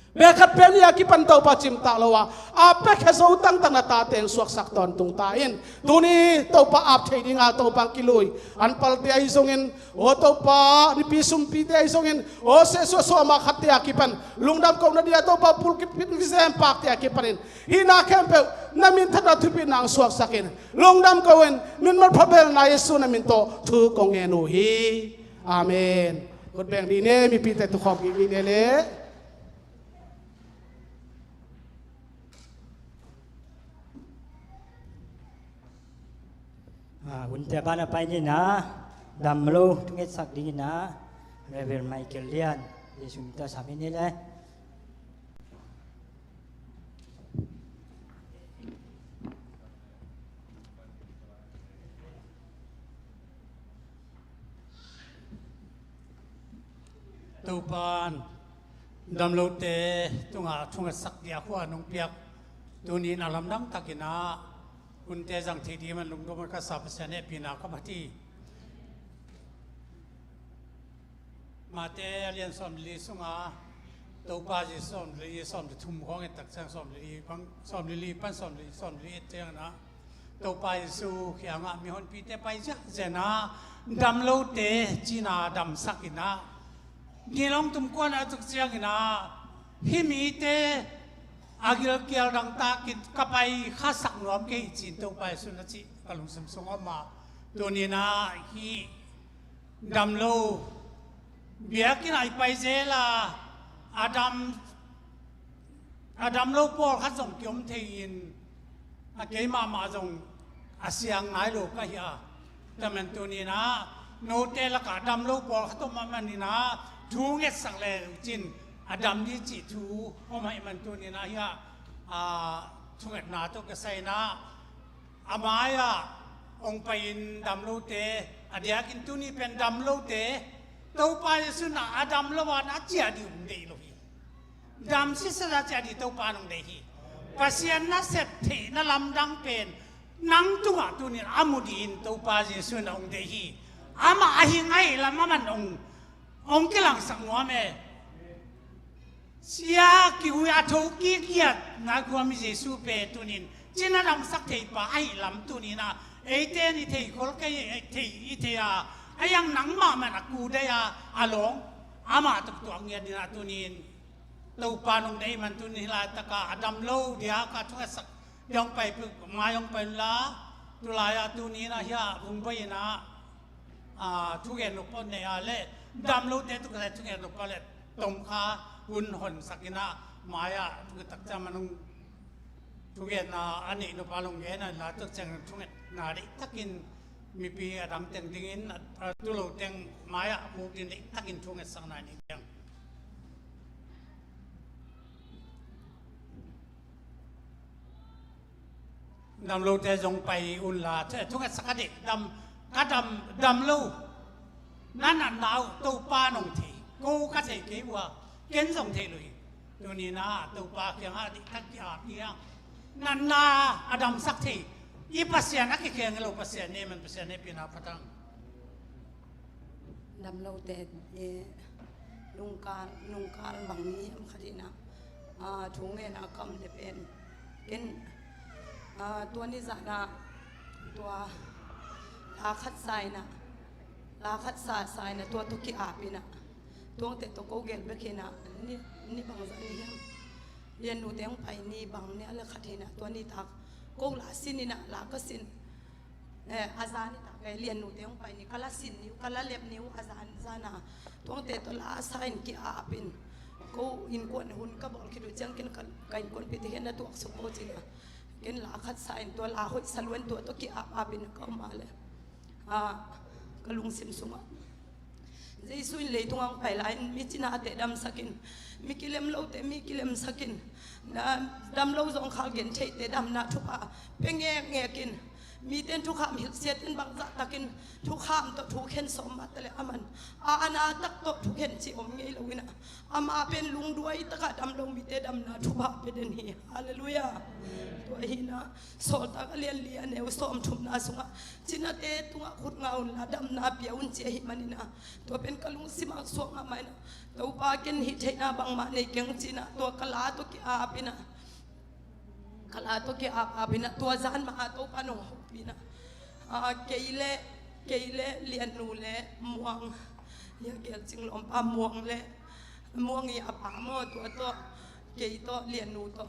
pek khat pek nih a kipan Topa cimtak lo a, a pek khe zo tangtak na tate hong suaksak tawntung ta in. Tuni Topa ap thei dinga Topa hong kilui anpalte ahi zongin, aw Topa nipi sumpite ahi zongin, aw sehsuah sawma khatte a kipan lungdam kohna dia Topa pulpit kizem pakte a kipanin hihna khempeuh na minthanna thupitna hong suaksak in, lungdam ko in, min mawhphobelna Jesu na min tawh thu kong ngen uh hi. Amen. Khut beng dih ni, mipite tukhawm kik dih ni le. Ah, hunte bana pai ni na, dam lo thungetsak ding na, Reverend Michael Lian, Jesu min tawh sam ni le. Topan damlote tungah thungetsak dia khua nong piak tunin a lamdang takin ah hunte zang thei dih man lungdam ka sa Pasian hehpihna ka phat hi. Mate a lian sawm le li sunga Topa Jesu sawm le li, sawm le thum khawng et tak ciang sawm le li pan, sawm le li pan sawm le li, sawm le li et ciangin ah Topa Jesu kiangah mihonpite pai ziahziah in ah damlote cina damsak in ah nilawng tumkuan a tuk ciangin ah hih mite a gilkial dangtakin ka pai khasak nuam kei hi ci-in Topa Jesu na cih ka lungsim sung om a, tunin ah hih dam lo biakinn ah i pai zel a, a dam, a dam lo pawlkhat zong kiom thei in, a kei mahmah zong a siang nai lo ka hi a. Tua man tunin ah note lakah dam lo pawlkhat om ahih manin ah thu ngetsak le uh cin a dam dih cih thu om ahih man tunin ah hiah, ah, thungetna tawh ka sa in ah a mai-ah hong pai-in dam lote, a diakin tuni pen dam lote Topa Jesu in ah a dam lo a na ciah dih hong deih lo hi. Dam sitset a ciah dih Topa in hong deih hi. Pasian na sep theih na lamdang pen nang tungah tunin a mu dih in Topa Jesu in ah hong deih hi. Amah a hing ahih lam aman hong, hong kilangsak nuam e. Sia kigui a tho kik ngiat na guam hi Jesu pen tunin cina damsak thei pa ahih lam tunin ah eite in i thei khol kei, i thei, i thei a, a iang nangmah man a ku dai a, a lawng amah tuk tuak ngiat in ah tunin Topa nong deih man tunin hih laitak a a dam lo dia ka thungetsak dia hong pai peuh mai hong pai un la, tulai a tunin ah hiah vung bai in ah, ah, thugen nop pawh nei a le dam lote tuk a thugen nop pawh le tom kha hun honsak in ah mai-ah tuk tak ciang man hong thugenna a neih nop a long gen a la tuk ciang thugenna deih takin mipi a dang teng dingin a, a tu lo teng mai-ah a puk ding deih takin thungetsakna i nei ciang. Dam lote zong pai un la, thu, thungetsak a deih, dam, ka dam, dam lo. Na natna uh Topa nong thei, ko ka thei kei uh a, ken zong thei lo hi. Tunin ah Topa kiangah a deih tak ki-ap hi hang. Natna a damsak thei, i Pasian a kikheng hi lo, Pasian ne man, Pasian ne pina patang. Damlote, eh, nungkal, nungkal bang ni hiam khat in ah, ah, thu ngen a kam le pen. Ken, ah, tua ni zan ah, Tua la khat sa inah, la khat sa sa inah tua tawh ki-ap inah, tuangte tawh ko gel bek inah, ni, ni bangzah ni hiam? Liannute hong pai ni bang ni a le khat hinah, tua nitak ko la sin inah, la ka sin. Eh, a zan nitak eh, Liannute hong pai ni, ka la sin ni uh, ka la lep ni uh, a zan zan a tuangte tawh la sa in ki-ap in, ko innkuan hun ka bawl khit uh ciang ken ka, ka innkuanpihte khen na tuaksuk ko cina. Ken la khat sa in tua la hoih sa lua in tua tawh ki-ap ap in ka om a le, ah, ka lungsim sungah Jesu in leitungah hong pai lai in mi cinate damsak in, mi kilem lote mi kilemsak in, na, dam lo zong khal gentheite damna thupha pia ngekngek in, mite in thukham hilhsiat in bangzah takin thukham tawh thu khen sawm mah ta le aman a, a na tak tawh thu khen cih om ngei lo inah, ama pen lungduai takah dam lo mite damna thupha pia den hi. Halleluiah. Tua hinah Sawltak a lian li a neu sawm thumna sungah cinate tungah khut nga unla damna pia un ci ahih maninah, tua pen ka lungsim ah suak mahmah inah, Topa ken hih theihna bangmah nei keng cinah tua ka la tawh ki-ap inah, ka la tawh ki-ap ap inah tua zan mah a Topa nong hopih inah, ah, kei le, kei le Liannu le Muang, hia gelcing lawmpa Muang le, Muang i a pa maw, tua tawh, kei tawh, Liannu tawh,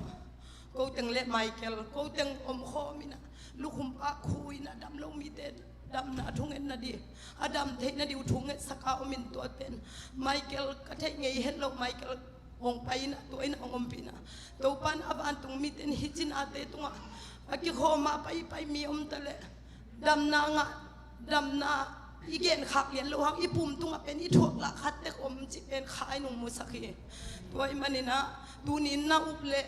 ko teng le Michael, ko teng om khawm inah, lukhumpa khu inah dam lo mite damna thungetna di, a dam theihna di uh thungetsak a om in tua pen Michael ka theih ngei het lo, Michael hong pai inah, tua inah hong ompih inah, Topa in a vantung mite in hih cinate tungah a kikhawm a paipai mi om ta le, damna ngah, damna i genkhak lian lo hang i pum tungah pen i thuak lah khat tek om cih pen khai nung musak hi. Tua ahih maninah tuni in na up le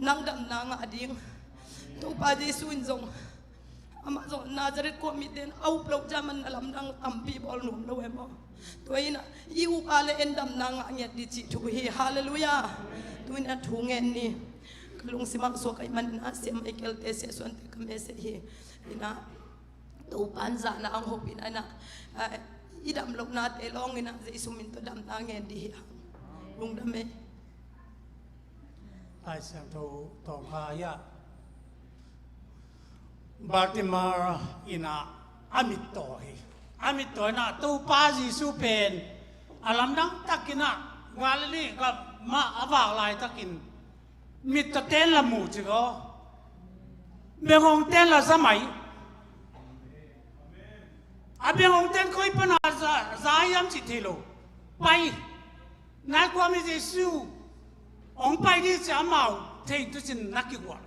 nang damna ngah ding. Topa Jesu in zong, amah zong Nazareth khua mite in a up loh ciang man na lamdang tampi bawl nuam lo e maw? Tua inah i up a le en damna ngah ngiat di cih thu hi. Halleluiah. Tuni a thu ngen ni. Ka lungsim ah suak ahih maninah Sia Michael-te, Sia Suan-te ka message hi. Inah Topa in zahna hong hopih inah, ah, i dam lohnate lawng inah Jesu min tawh damna ngen di hi hang. Lungdam e. Lai Siangtho tawng kha hiah Bartimai inah a mittaw hi. A mittaw inah Topa Jesu pen a lamdang takinah Galilee gam mah a vak laitakin mittaw ten la mu ci ko. Bengong ten la za mai. A bengong ten koi pana za, za hiam cih thei lo. Pai. Nai kua mi Jesu hong pai di ci amau thei tu cin na kigual.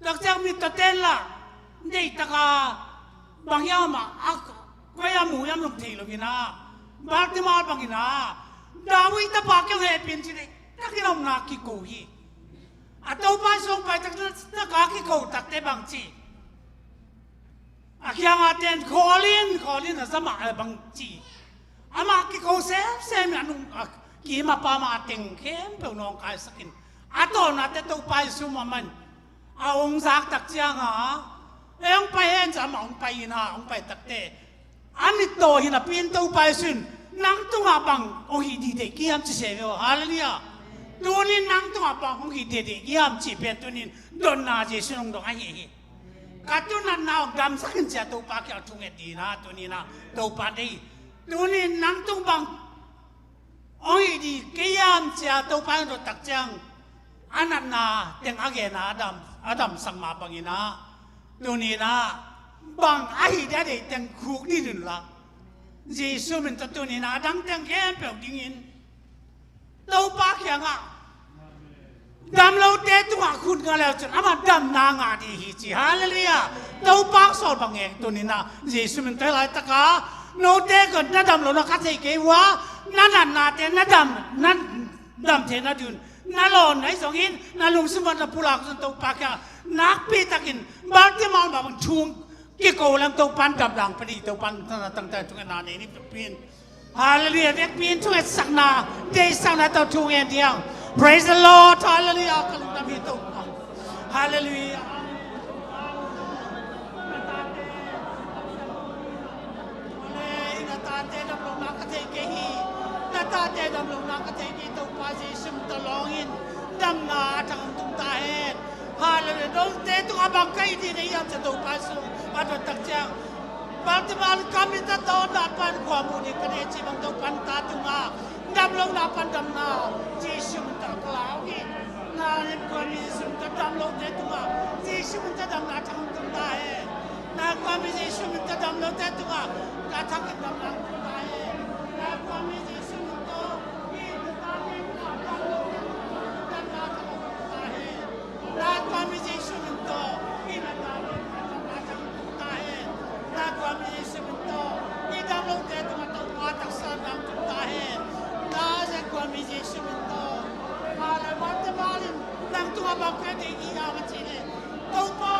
Takciang mittaw ten la deitaka bang hiam a, a koi a mu hiam lo thei lo inah, Bartimai bang inah, David tapa kiang hehpih in ci deitakin a omna kiko hi. A Topa sung pai tak, taka kiko takte bang ci. A kiangah ten khawl in, khawl in a za mah a bang ci. Amah kiko semsem in a nung a kim a pam a teng khempeuh nawngkaisak in a tawlnate Topa Jesu mah man a hong zak tak cianga, e hong pai hen ci amah hong pai inah, hong pai takte a mittaw hi napi in Topa Jesu in nang tungah bang hong hih dideh kiam ci se ve aw. Halleluiah. Tunin nang tungah bang hong hih dideh kiam cih pen tunin dotna Jesu in hong dong ahi hi. Ka tunatna hong damsak in ci a Topa kiang thunget dina tuninah Topa deih. Tunin nang tung bang hong hih di kei hiam ci a Topa hong dot tak ciang a natna teng a gena a dam, a damsak mah banginah tuninah bang a hih di a deih teng khuk dih unla Jesu min tawh tuninah a dang teng khempeuh dingin Topa kiangah dam lote tungah khut nga leu cun amah damna ngah dih hi ci. Halleluiah. Topa sawl bang ngen tuninah Jesu min tawh hi laitaka note kong na dam lo na ka thei kei uh a, na natnate na dam, na dam thei na dun na lawn na hi zongin na lungsim ah na pulak zong Topa kiangah nakpi takin Bartimai bang thung kiko lam Topa in dam dang pah dih, Topa in tangtang thungetna nei ni pin. Halleluiah. Vekpi in thungetsakna, deihsakna tawh thu ngen diam. Praise the Lord. Halleluiah. Ka lungdam hi Topa. Halleluiah. Na tate dam lohna ka thei kei hi. Na tate dam lohna ka thei kei Topa Jesu min tawh lawngin damna a thang tung ta hen. Halleluiah. Note tungah bang ka hih dih na hiam ci a Topa Jesu A dot tak ciang, bangte bang kamite tawh na pan khuamu ding ka nei ci bang Topa'n ta tungah damlohna pan damna Jesu min tawh ka la uh hi. Na lim khuami Jesu min tawh damlohte tungah Jesu min tawh damna thang tung ta hen. Na khuami Jesu min tawh damlohte tungah na thang in damna tung ta hen. Na khuami Jesu min tawh i damlohte tungah damna thang tung ta hen. Na khuami Jesu min tawh i na ta min a na thang tung ta hen. Na khuami Jesu min tawh i damlohte tungah Topa taksa nang tung ta hen. Na khuami Jesu min tawh. Malai mate malin nang tungah bang pia ding i a ma ci le. Topa.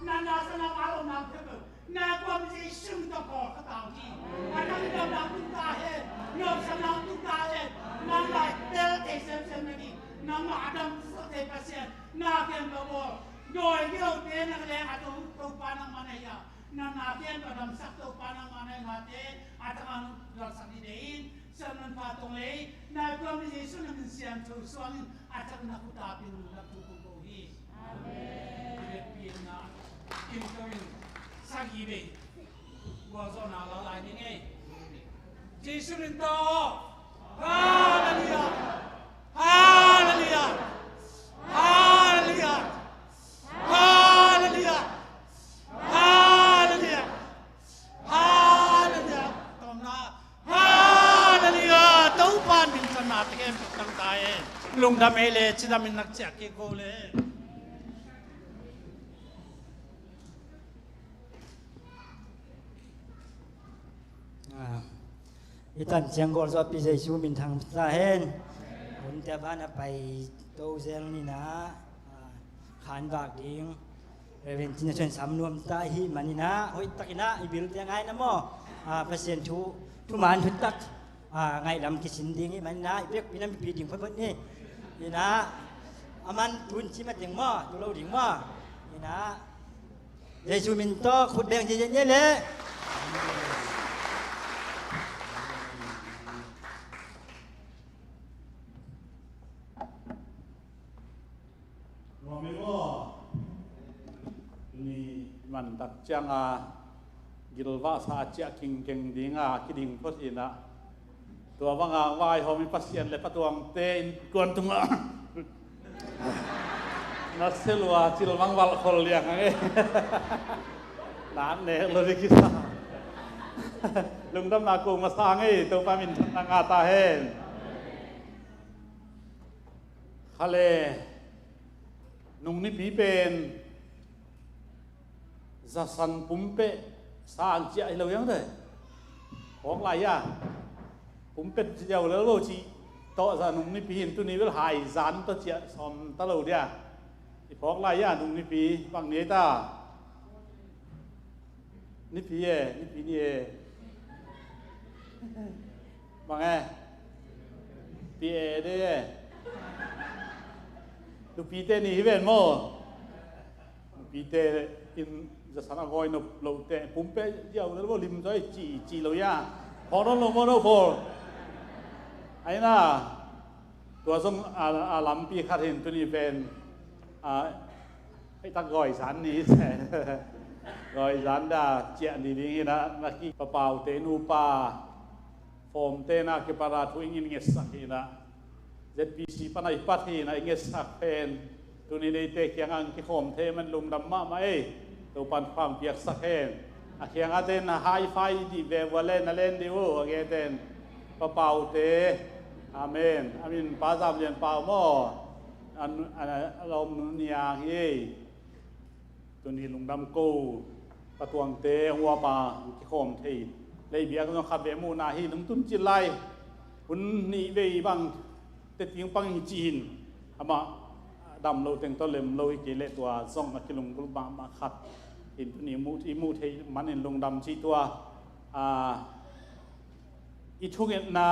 Na na sa na ka lo na pe pe. Na kuam Jesu min tawh kawlkhat ta hi. A dang dam na tung ta hen. Nuam sa na tung ta hen. Na lai tel thei semsem na ding. Nangmah a damsak thei Pasian. Na kem ka bawl. Dawi gio te na ka leng a to, Topa nangmah na hi a. Na na kem ka damsak Topa nangmah na hi mate. A tang a damsak ni dei in. Siam nan pha tong lei. Na kuam Jesu na min siam tho suang in. A tang na kuta pin na tu kong ko hi. Amen. Bibek pi na. Kin ko in. Sagi bei. Gualzawhna la lai ding ei. Jesu min tawh. Halleluiah. Halleluiah. Halleluiah. Halleluiah. Halleluiah. Halleluiah. Tawmna. Halleluiah. Topa min tawh na te kem tang ta e. Lungdam ei le cidam in nak ciak kik ko le. Ah, i tan ciang gualzawhpi Jesu min thang ta hen. Hun tia bana pai to zel ni na, ah, khan vak ding. Reverend Cin Suan sam nuam ta hi mani na, hoih tak ina i bil tia ngai na maw. Ah, Pasian thu, thuman thu tak. Ah, ngaihlam kisin ding hi mani na, i pek pi na mipi ding photphot ni. Ina, aman tun ci ma ding maw, tu lo ding maw. Ina, Jesu min tawh khut beng ci ci ni le. Nuam hi maw? Tuni man tak cianga gilvahsa a ciah kingkeng dinga kiding phot hinah. Tua banga vaihawm i Pasian le patuangte innkuan tungah na selua cilvang valh khol liang ang e. Nak nek lo dikisa. Lungdamna kong masa ang e, Topa min thanna ngah ta hen. Khale nung nipi pen zasan pumpeh sa ang ciah hi lo hiang dai. Phawk lai hia? Pumpeh ciah uh lel lo cih tawh za nung nipi hin tuni bel hai zan tawh ciah sawm ta lo dia. I phawk lai hia nung nipi bang ni ta? Nipi e, nipi ni e. Bang e? Pi e de e. Nupite ni hi ven maw? Nupite in zasan a gawi nop lote pumpeh diau lel bo lim zaw e ci, ci lo ia. Hawng nawn lo maw no pawl? Aina tua zong a, a lampi khat hin tuni pen a, hei tak gawi zan ni se. Gawi zan da ciah ni ding hinah na ki papaute nupa Fawmte na kipara thu ing in ngetsak hinah Z B C pana i pat hinah i ngetsak pen tuni neite kiangah ang kikhawm thei man lungdam mahmah ei. Topan khang piaksak hen. A kiangah te na hi-fi dih ve vua le na len dih uh a geten papaute. Amen. A min pa Zam Lian Pau maw? A lawm nu niang hi ei. Tuni lungdam ko patuangte huapa kikhawm thei. Leibiak zong khat ve muhna hi lungtun cil lai. Hun nih vei bang te ting pang hi ci hin. Amah dam lo teng tawh lem lo hi kei leh tua zong a kilunggulh mahmah khat. In tuni i muh thei manin lungdam ci tua. A, i thungetna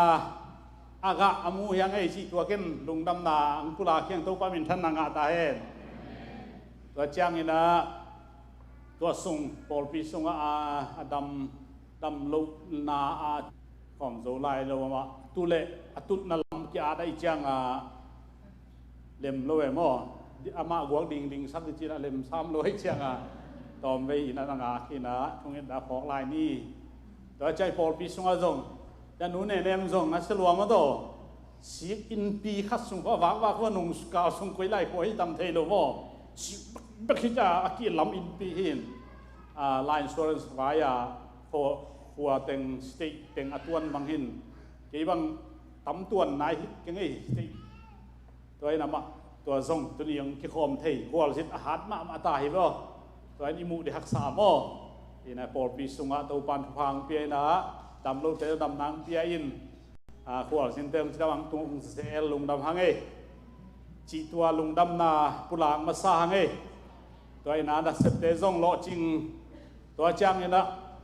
a gah a mu hiang ei cih tua ken lungdamna ang pula khiang Topa minthanna ngah ta hen. Tua cianginah tua sung pawlpi sungah a, a dam, dam lohna a khawm zo lai lo amah tu le a tutna lam ki-at a i ciangah lem lo e maw? Amah guak dingding sak dih cinah lem sam lo e ciangah tawmvei inah na ngak hinah thungetna phawk lai ni. Tua ciai pawlpi sungah zong tua nu Nenem zong a sia luam a daw sik innpi khat sung khua vakvak khua nung kal sung koi lai khua hi tam thei lo maw? Sik bekbek hi ca a kilam innpi hin. A, life insurance vai-a khua, khua teng state teng a tuan bang hin kei bang tam tuan nai hi keng ei state. Tua in amah tua zong tuni ang kikhawm thei khualzin a hat mahmah ta hi vaw. Tua in i muh dih haksa maw? Inah pawlpi sungah Topan thupha ang pia inah dam lote damna ang pia in, a, khualzinte ang cidam ang tung ang zel lungdam hang ei. Cih tua lungdamna pulak masa hang ei. Tua in ah nasepte zong lawhcing, tua ciangin ah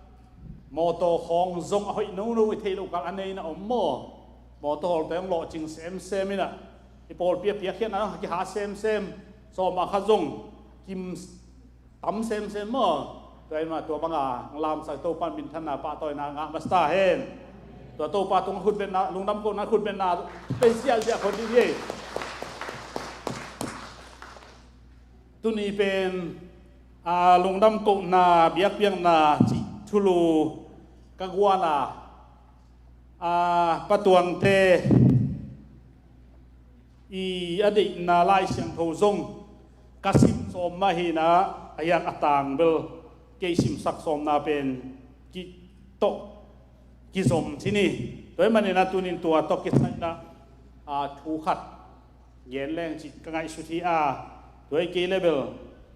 mawtaw khawng zong a hoih nono i theih loh kal a nei in ah om maw? Mawtaw hawlte hong lawhcing semsem in ah, i pawlpi a piakkhiatna zong kiha semsem, sawm ah khat zong kim tam semsem maw? Tua in ah tua banga hong lamsak Topa minthanna pahtawina ngah masa ta hen. Tua Topa tung khutbetna, lungdam kohna khutbetna bei sialsial khon ding hi. Tuni pen a lungdam kohna biakpiakna cih thulu ka guan a, a patuangte i a deihna Lai Siangtho zong ka sim sawm mah hi in ah, a hiang a tang bel kei simsak sawmna pen ki tawh kizom ci ni. Tua hi manin ah tunin tua tawh kisai in ah, a, thu khat gen leng cih ka ngaihsut hi a, tua hi kei le bel,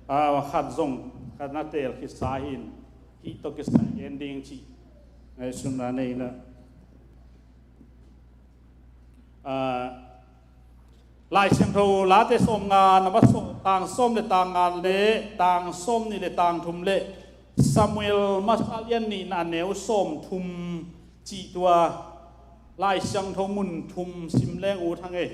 a, khat zong ka na teel kisa hi in, hih tawh kisai gen ding cih ngaihsutna nei in ah, a, Lai Siangtho Late sawmnga, na ma sawm, tang sawm le tang nga le tang sawmnih le tang thum le Samuel masa lian nihna a neu sawmthum cih tua Lai Siangtho mun thum sim leng ut hang ei.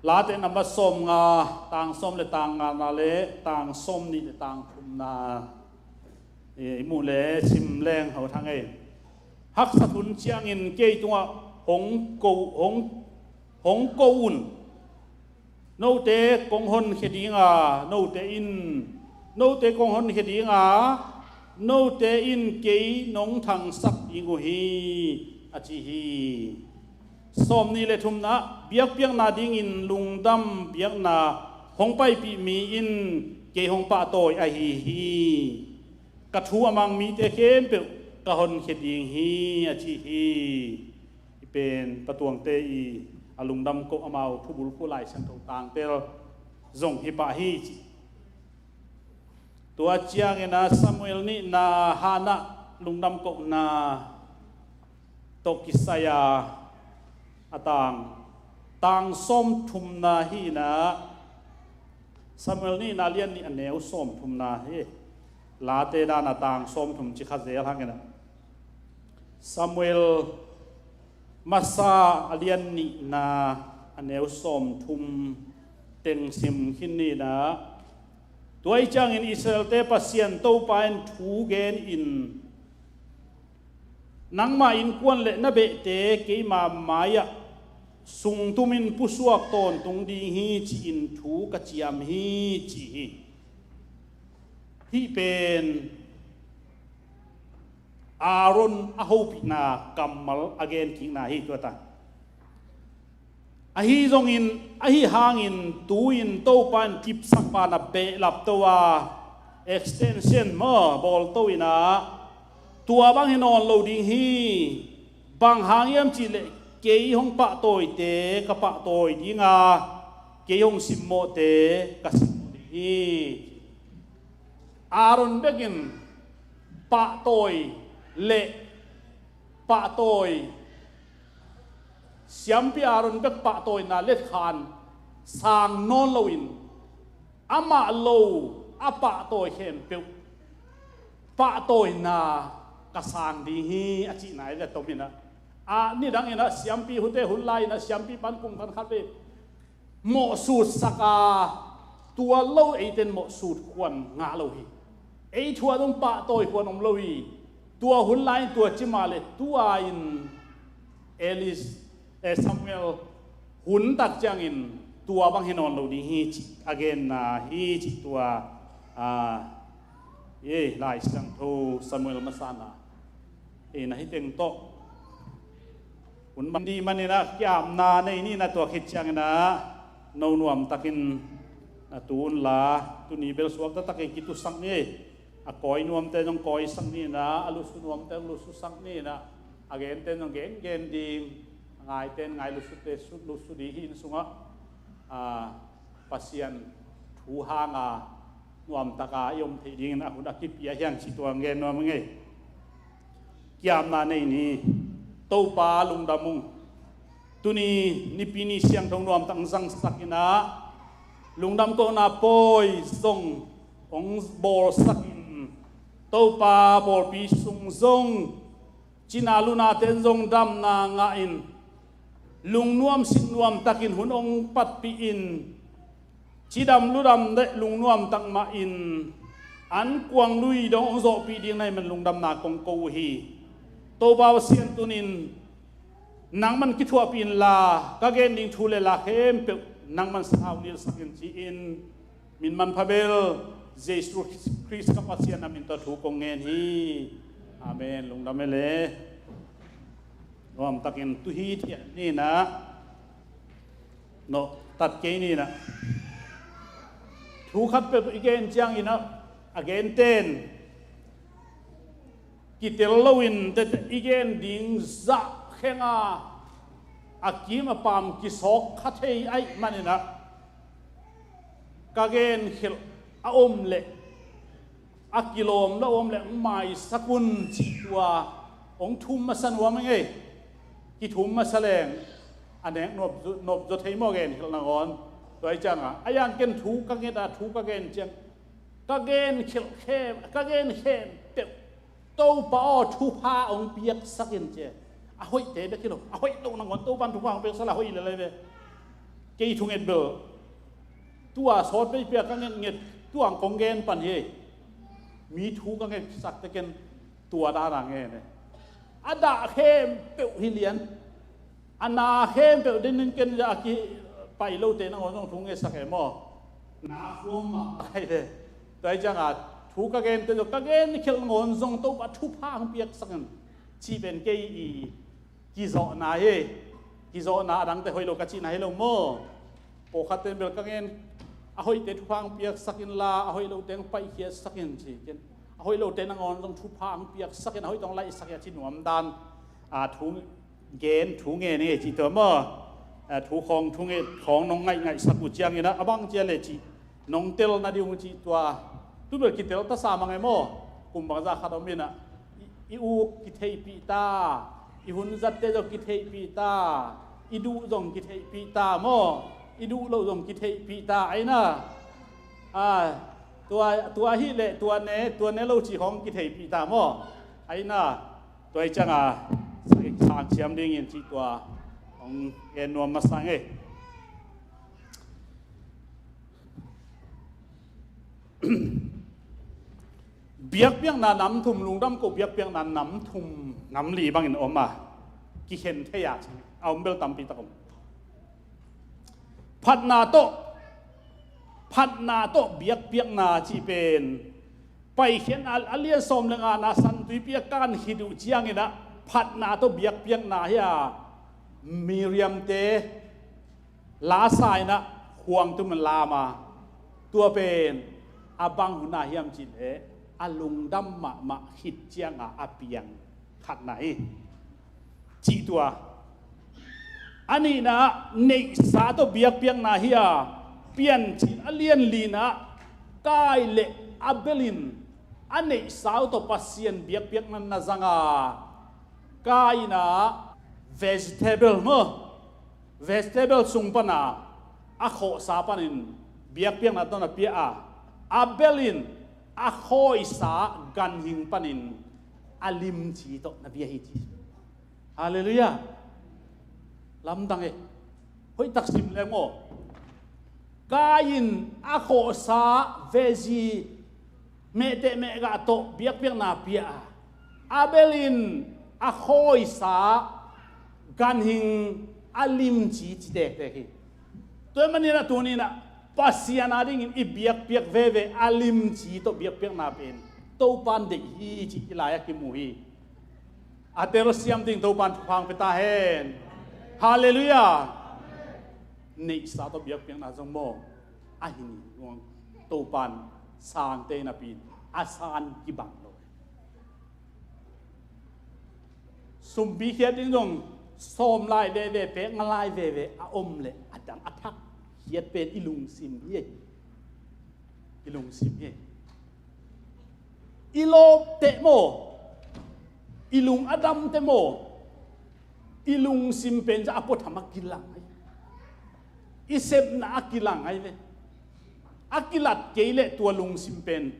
Late number sawmnga, tang sawm le tang ngana le tang sawmnih le tang thumna, eh, i muh le sim leng ut hang ei. Haksat hun ciangin kei tungah hong ko, hong, hong ko un. Note kong honkhia ding a, note in, note kong honkhia ding a, note in kei nong thangsak ding uh hi, a ci hi. Sawmnih le thumna, biakpiakna dingin lungdam biakna hong paipih mi in kei hong pahtawi ahi hi. Ka thu a mang mite khempeuh ka honkhia ding hi, a ci hi. Hih pen patuangte i a lungdam koh amau thubulphuh Lai Siangtho tangtel zong hi pah hi ci. Tua ciangin ah Samuel nihna Hannah lungdam kohna tawh kisai a, a tang, tang sawmthumna hi in ah, Samuel nihna lian nih a neu sawmthumna hi. Late dan a tang sawmthum ci kha zel hang in ah, Samuel masa a lian nihna a neu sawmthum teng sim khin ni in ah, tua hi ciangin Israelte Pasian Topa in thu gen in, nangma innkuan le na behte keima mai-ah sungtumin pusuak tawntung ding hi ci-in thu ka ciam hi ci hi. Hih pen Aaron a hopihna kammal a genkikna hi tua ta. Ahi zongin, ahi hangin tu-in Topa in kipsak pan a behlap to a, extension maw, bawl to in ah, tua bang hi nawn lo ding hi. Bang hang hiam cihleh kei hong pahtawite ka pahtawi ding a, kei hong simmawhte ka simmawh ding hi. Aaron bekin pahtawi le pahtawi, siampi Aaron bek pahtawina letkhan sang nawn loin, amah lo a pahtawi khempeuh pahtawina ka sang ding hi, a cihna i ve tom in ah, a nidang in ah siampi, hute hun lai in ah siampi pan kum khat khat vei mawhsut sak a, tua lo eite in mawhsut khuan ngah lo hi. Ei thu a dong pahtawi khuan om lo hi. Tua hun lai in tua ci mah le tua in Elis, eh, Samuel hun tak ciangin tua bang hi nawn lo ding hi cih a genna hi cih tua, a, eh, Lai Siangtho Samuel masa na, eh, na hi teng tawh hun man dih manin ah kiamna nei ni in ah, tua khit ciangin ah no nuamtakin na tu unla, tuni bel suakta takin kitusak ni. A kawi nuamte zong kawisak ni in ah, a lusu nuamte zong lususak ni in ah, a gente zong gengen ding, a ngaite in ngai, lusute lusu ding, hih inn sungah, a, Pasian thu hanga nuamtaka i om theih dingin a hun a kipia hiang cih tua gen nuam ing ei. Kiamna nei ni. Topa lungdam ung. Tuni nipi ni siangtho nuamtak zangsak in ah, lungdam kohna pawi zong hong bawlsak in, Topa pawlpi sung zong cina lunate zong damna ngah in, lungnuam sinnuam takin hun hong patpih in, cidam ludam le lungnuam tak mah in an kuang lui dong hong zawhpih ding na hih man lungdamna kong ko uh hi. Topa Pasian, tunin nangman kithuahpih inla, ka gen ding thu le la khempeuh nangman saunilsak in ci-in, min manpha bel Jesu Khrist ka Pasian na min tawh thu kong ngen hi. Amen. Lungdam e le. Nuamtakin tuhi thiah ni in ah, no, tat kei ni in ah, thu khat peuh i gen ciangin ah, a genten kitel loin tete i gen ding zah khenga, a kim a pam kisawk kha thei ahih manin ah, ka genkhelh a om leh, a kilawm lo om leh hong maisak un cih tua hong thum masa nuam ing ei. Kithum masa leng a nek nop, nopzaw thei maw, genkhelh nangawn. Tua hi cianga, a yang ken thu ka nget a, thu ka gen ciang, ka genkhelh khem, ka gen khempeuh Topa aw, thupha hong piaksak in ci. A hoihte bek hi lo, a hoih lo nangawn Topa in thupha hong piaksak le a hoih lel hi ve. Kei thunget bel tua sawt veipi a ka ngetnget, tua kong gen pan hi. Mi thu ka ngetsak teh ken tua dana ngen e. A dah khempeuh hi lian. A na khempeuh dingin ken a kipai lote nangawn zong thu ngetsak e maw. Na khuam mah lai le. Tua hi cianga thu ka gente zong, ka genkhelh nangawn zong Topa thupha hong piaksak in cih pen kei i kizawhna hi. Kizawhna, a dangte hoih lo ka cihna hi lo maw. Pawlkhatte in bel ka gen, a hoihte thupha hong piaksak inla, a hoih lote hong paikhiatsak in ci ken. A hoih lote nangawn zong thupha hong piaksak in, a hoih tawh hong laihsak in a ci nuam dan, a, thu gen, thu ngen hi cih tua maw. A, thu khawng, thu ngen khawng nong ngaihngaihsak uh ciangin ah, a bang cia le cih nong tel nading uh cih tua. Tu bel kitel tasa mang e maw. Kum bangzah khat om in ah, i, i uk kitheihpih ta, i hun zatte zong kitheihpih ta, i duh zong kitheihpih ta maw. I duh loh zong kitheihpih ta, aina. A, tua, tua hi leh tua ne, tua ne lo cih khawng kitheihpih ta maw. Aina. Tua hi cianga sang siam dingin cih tua hong gen nuam masa ing ei. Biakpiakna nam thum, lungdam ko biakpiakna nam thum, nam li bangin om a, kikhen thei a, a om bel tampi tak om. Phatna tawh, phatna tawh biakpiakna cih pen Paikhiatna a lian sawm le ngana San Tuipi a kan khit uh ciangin ah, phatna tawh biakpiakna hi a, Miriamte lasa in ah khuang tum in lam a, tua pen a bang hun ah hiam cih leh a lungdam mahmah khit cianga a piang khatna hi. Cih tua. A nihna ah neihsa tawh biakpiakna hi a, Piancil a lian lina ah Kain le Abel in a neihsa uh tawh Pasian biakpiakna na zang a, Kain in ah vegetable maw, vegetable sung pana a khawhsa panin biakpiakna tawh na pia a, Abel in a khawisa ganhing panin a limci tawh na pia hi ci. Halleluiah. Lamdang e. Hoihtak sim leng aw. Kain a khawhsa veggie mehteh mehgah tawh biakpiakna pia a, Abel in a khawisa ganhing a limci ci tektek hi. Tua manin a tunin ah Pasian adingin i biakpiak veve a limci tawh biakpiakna pen Topan deih hi cih i lai-ah kimu hi. A telsiam ding Topan thupha hong pia ta hen. Halleluiah. Neihsa tawh biakpiakna zong maw, a hi nuam, Topan sangte napi in a san kibang lo. Sumpi khiat ding zong sawm lai veve, pek nga lai veve a om leh a dang a thak khiat pen i lungsim hi. I lungsim hi. I lawpte maw, i lung a damte maw, I lungsim pen zah a puatham a kilang ahi. I sepna a kilang ahi ve. A kilat kei leh tua lungsim pen,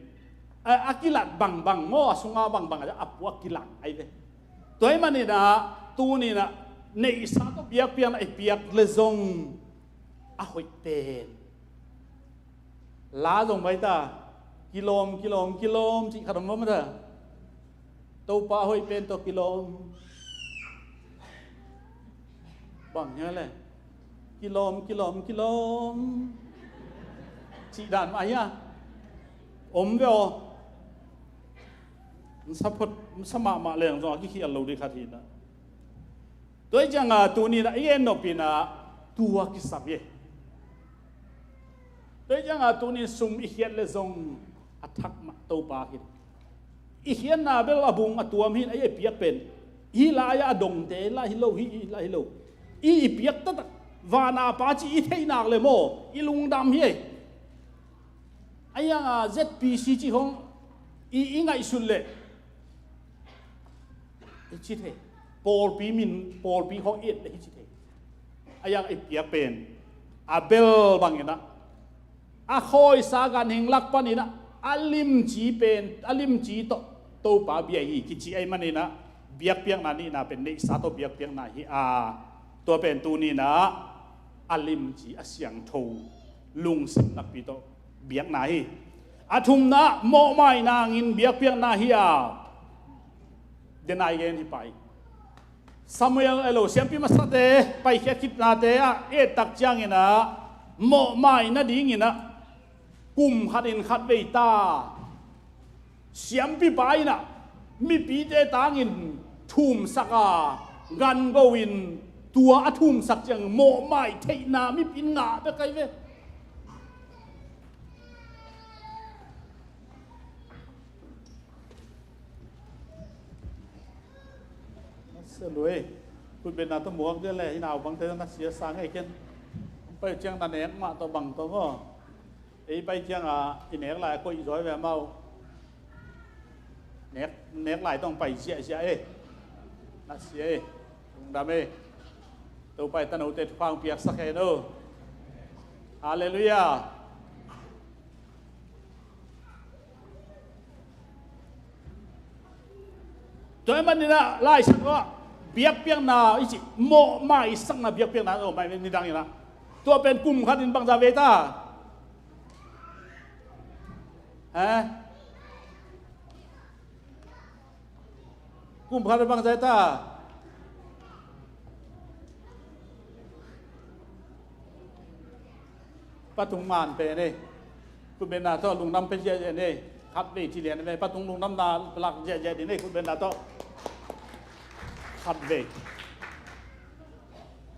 a, a kilat bangbang maw, a sunga bangbang a, a pua kilang ahi ve. Tua ahih maninah tuninah neihsa tawh biakpiakna i piak le zong a hoih pen. La zong mai ta, kilawm, kilawm, kilawm cih khat om maw ta. Topa a hoih pen tawh kilawm. Bang hia le? Kilawm, kilawm, kilawm cih dan mah hia? Om ve aw. Sa phot, sa mahmah leng zong a kikhial lo ding khat hi na. Tua hi cianga tuninah i en nopinah tua kisam hi. Tua hi cianga tunin sum i khiat le zong a thak mah Topa hi. I khiatna bel a bung a tuam hi, a i piak pen. Hih lai-ah a dongte lai hi lo, hih lai hi lo. I, i piak taktak vana pa cih i theih nak le maw, i lungdam hi. A ianga Z P C cih hong i, i ngaihsut leh hi ci thei. Pawlpi min, pawlpi hong et leh hi ci thei. A ianga i piak pen a bel banginah a khawisa ganhing lak paninah a limci pen, a limci tawh Topa bia hi kici ahih maninah biakpiakna nihna pen neihsa tawh biakpiakna hi a, tua pen tuninah a limci a siangtho lungsim nakpi tawh biakna hi. A thumna mawhmai nangin biakpiakna hi a, denai gen hi pai. Samuel elo siampi masate paikhiat khitnate ah et tak cianginah mawhmai nadinginah kum khatin khat vei ta siampipa inah mipite tangin thumsak a, gango in tua a thumsak ciang mawhmai theihna mipi in ngah bek ahi ve. Sia lui, khutbetna tawh muak dia le, i naupangte na sia sa ngei ken. Pai ciang na nek mah tawh bang tawh maw. Ei pai cianga i nek lai a koih zaw ve amau. Nek, nek lai tawh pai ziahziah e. Na sia e. Lungdam e. Topa i tanote thupha hong piaksak hen o. Halleluiah. Tua ahih maninah laisak ah biakpiakna i cih mawhmaisakna biakpiakna a om mai nidanginah tua pen kum khatin bangza vei ta? He? Kum khat bangzah ta? Patung man pen e. Khutbetna tawh lungdam pia ziahziah ni. Khat vei ci lian ve. Patung lungdamna lak ziahziah ni. Khutbetna tawh khat vei.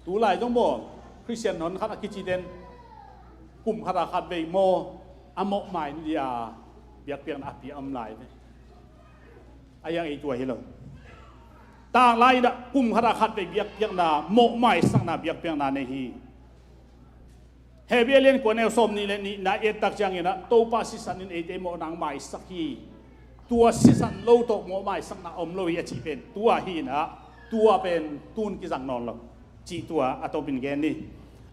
Tulai zong maw, Khristian hon khat a kici den kum khat a khat vei maw, a mawhmai ni dia biakpiakna a pia om lai ve. A iang ei tua hi lo. Tanglai inah kum khat a khat vei biakpiakna, mawhmaisakna biakpiakna nei hi. Hebru a lian kua neu sawm nih le nihna i et tak cianginah Topa sisan in eite mawhna hong maisak hi. Tua sisan lo tawh mawhmaisakna om lo hi a cih pen tua hi inah tua pen tun kizang nawn lo cih tua a tawpin gen ni.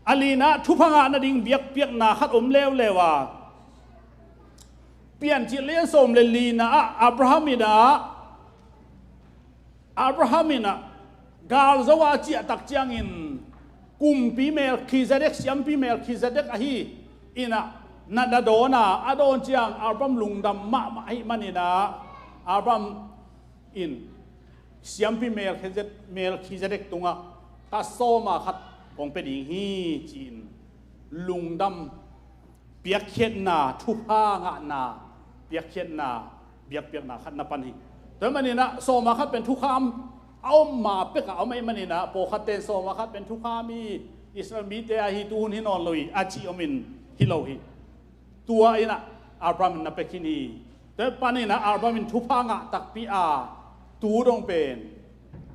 A linah thupha ngah nading biakpiakna khat om leuleu a, Piancil lian sawm le lina ah Abraham inah Abraham inah galzo a ciahtak ciangin kumpi Melkhizedek, siampi Melkhizedek ahi inah na, na dawn a, a dawn ciang Abraham lungdam mahmah ahih maninah Abraham in siampi Melkhizedek, Melkhizedek tungah ka sawma khat kong pia ding hi ci-in lungdam piakkhiatna, thupha ngahna, piakkhiatna, biakpiakna khat na pan hi. Tua hi maninah sawma khat pen thukham a om ma peka om ahih maninah pawlkhatte in sawma khat pen thukham hi, Israel mite a hi tuhun hi nawn lo hi a ci omin hi lo hi. Tua inah Abraham in na pia khin hi. Tua hi paninah Abraham in thupha ngah takpi a tu dong pen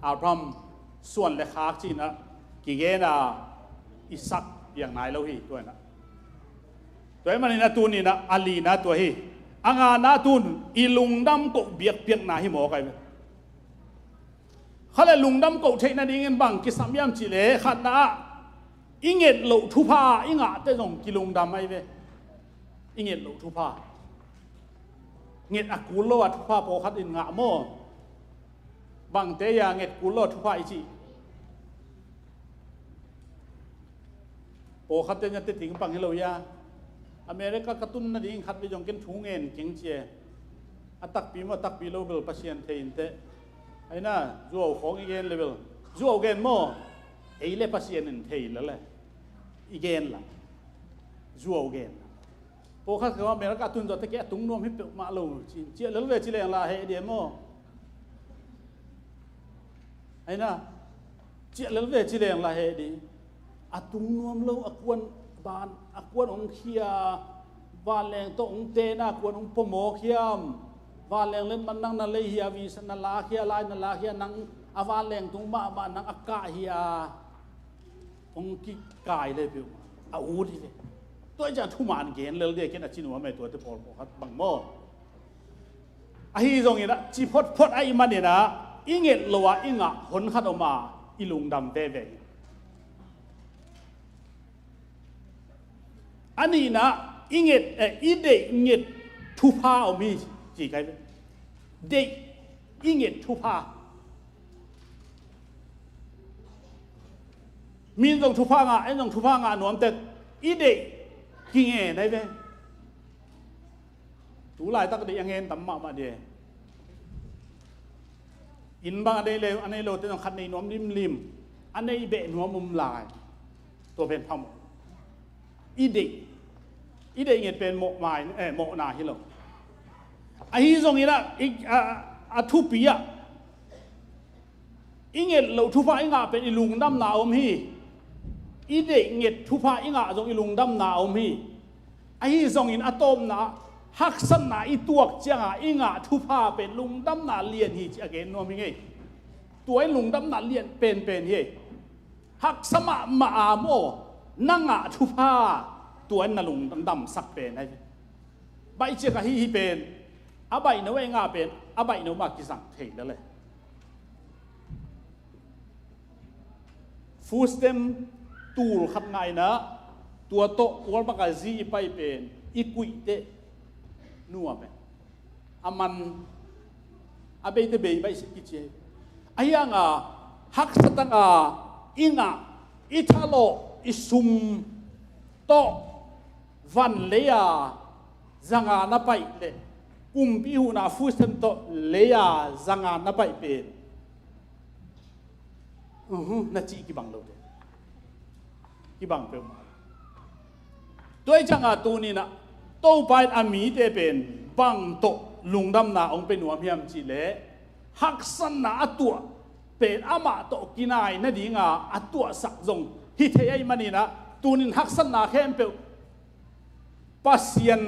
Abraham suan le khak ci-inah kigen a Isak piang nai lo hi tua inah. Tua hi maninah tuninah a lina tua hi. A ngana tun i lungdam koh biakpiakna hi mawk ahi ve. Kha le lungdam koh theih nadingin bang kisam hiam cih leh, khatna ah i nget loh thupha i ngahte zong kilungdam ahi ve. I nget loh thupha, nget a kul lo a thupha pawlkhat in ngah maw? Bangte a nget kul lo a thupha i cih? Pawlkhatte na te ting pang hi lo hia? America ka tun nading khat vei zong ken thu ngen keng ci e. A takpi maw, a takpi lo bel Pasian thei inteh. Aina, zuau khawng i gen le bel, zuau gen maw? Ei le Pasian in thei lel e. I gen la, zuau gen la. Pawlkhat kha America a tun zawh teh kei a tung nuam hi peuhmah lo ci, ciah lel ve ci leng la heh dih maw? Aina, ciah lel ve ci leng la heh dih. A tung nuam lo, a kuan ban, a kuan hong khia, vanleng tawh hong tena, a kuan hong pawmawk hiam? Vanleng letmat nang na lei hia, visa na lak hia, lai na lak hia, nang a vanleng tung mahmah nang a kah hia? Hong kikai le peuh a ut hi ve. Tua hi ciang thuman gen lel dih ken a ci nuam e, tuate pawl pawlkhat bang maw? Ahi zongin ah ci photphot ahih manin ah i nget lo a i ngah hon khat om a, i lungdam veve hi. A nihna, i nget, eh, i deih nget thupha om hi ci kai ve. Deih i nget thupha. Min zong thupha ngah, en zong thupha ngah nuam tek, i deih kingen ahi ve. Tu laitak deih a ngen tam mahmah dih. Inn bang a nei le, a nei lote zong khat nei nuam limlim, a nei beh nuam om lai. Tua pen phamawh. I deih, i deih nget pen mawh mai, eh, mawhna hi lo. Ahi zongin ah, i, a, a thupi ah, i nget loh thupha i ngah pen i lungdamna a om hi. I deih nget thupha i ngah zong i lungdamna a om hi. Ahi zongin a tawpna, haksatna i tuak cianga i ngah thupha pen lungdamna lian hi ci a gen nuam hi ngei. Tua in lungdamna lian penpen hi. Haksa mahmah a maw, na ngah thupha, tua in na lungdamsak pen ahi. Baih ciak ahi hi pen, a baihno a i ngah pen a baihno mah kizang thei lel e. Food stamp tul khat ngah in ah, tua tawh Walmart a zi i pai pen i kuih teh nuam e. A man, a bei teh bei baih sik kici hi. Ahi hanga haksa taka i ngah, i thalawh, i sum tawh van lei a zanga na paih le kumpi huhna food stamp tawh lei a zanga na paih pen, uhu, na cih kibang lo teh. Kibang peuhmah. Tua hi cianga tuni-in ah Topa in a mite pen bang tawh lungdamna hong pia nuam hiam cih leh, haksatna a tuah pen amah tawh kinai nadinga a tuahsak zong hi thei ahih manin ah, tuni-in haksatna khempeuh Pasian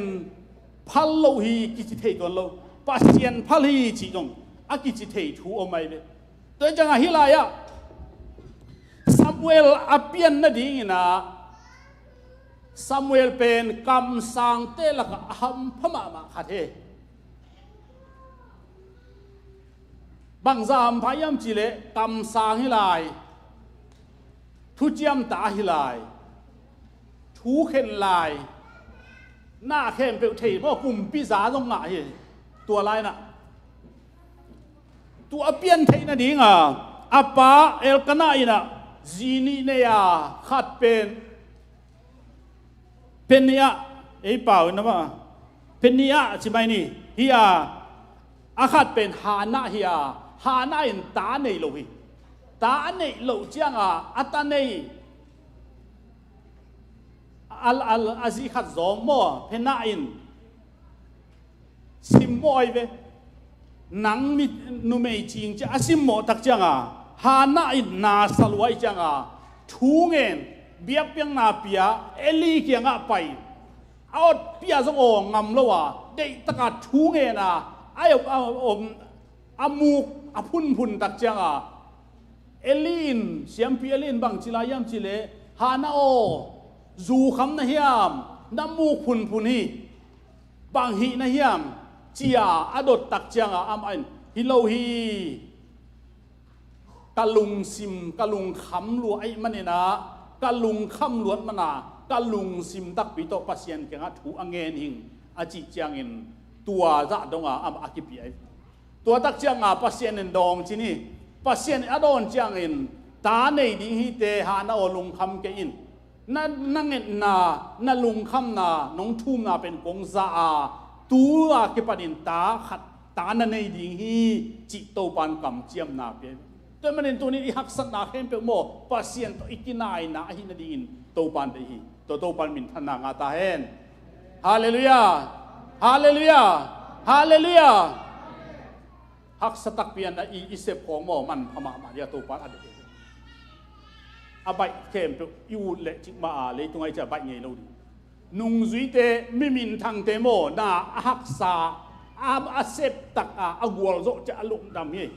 phal lo hi kici thei tuan lo. Pasian phal hi cih zong a kici thei thu om ahi ve. Tua hi cianga hih lai-ah Samuel a pian nadingin ah, Samuel pen kamsangte lakah a hampha mahmah khat hi. Bangzah hampha hiam cih leh kamsang hi lai, thuciam ta hi lai, thu khen lai, na khempeuh thei maw, kumpi za zong ngah hi. Tua lai-in ah, tua a pian theih nadinga a pa Elkanah in ah zi nih nei a, khat pen Peninnah, ei pau in ah mah, Peninnah ci mai ni, hi a, a khat pen Hannah hi a, Hannah in ta nei lo hi. Ta a neih loh cianga a ta nei, a, a, a zi khat zawng maw, Peninnah in simmawh ahi ve. Nang mi, numei cing cia a simmawh tak cianga, Hannah in na sa lua ahi cianga, thu ngen, biakpiakna pia, Eli kiangah pai. A awtpia zong aw ngam lo a, deihtaka thu ngen a, a, a, a, a muk a phunphun tak cianga, Eli in, siampi Eli in bang ci lai hiam cih leh, Hannah aw, zu kham na hiam, na muk phunphun hi, bang hih na hiam, ci a a dot tak cianga amah in, hi lo hi, ka lungsim, ka lungkham lua ahih manin ah, ka lungkham luat mana, ka lungsim takpi tawh Pasian kiangah thu a ngen hing a cih ciangin tua zah donga amah a kipia hi. Tua tak cianga Pasian in dawng cin hi. Pasian in a dawn ciangin ta nei ding hite Hannah aw lungkham kei in. Na, na ngetna, na lungkhamna, nong thumna pen kong za a, tu-a kipanin ta khat, ta na nei ding hi, cih Topan kamciamna pia. Tua manin tunin i haksatna khempeuh maw, Pasian tawh i kinaina ahi nadingin Topan deih hi. Tua Topan minthanna ngah ta hen. Halleluiah. Halleluiah. Halleluiah. Haksa takpi a na i, i sep khawng maw, manpha mahmah dia Topan a deih. A baih khempeuh i ut leh cikmah a, leitungah i ciah baih ngei lo ding. Nungzuite, mi minthangte maw, na a haksa, a, a septak a, a gualzawh ciah a lungdam hi.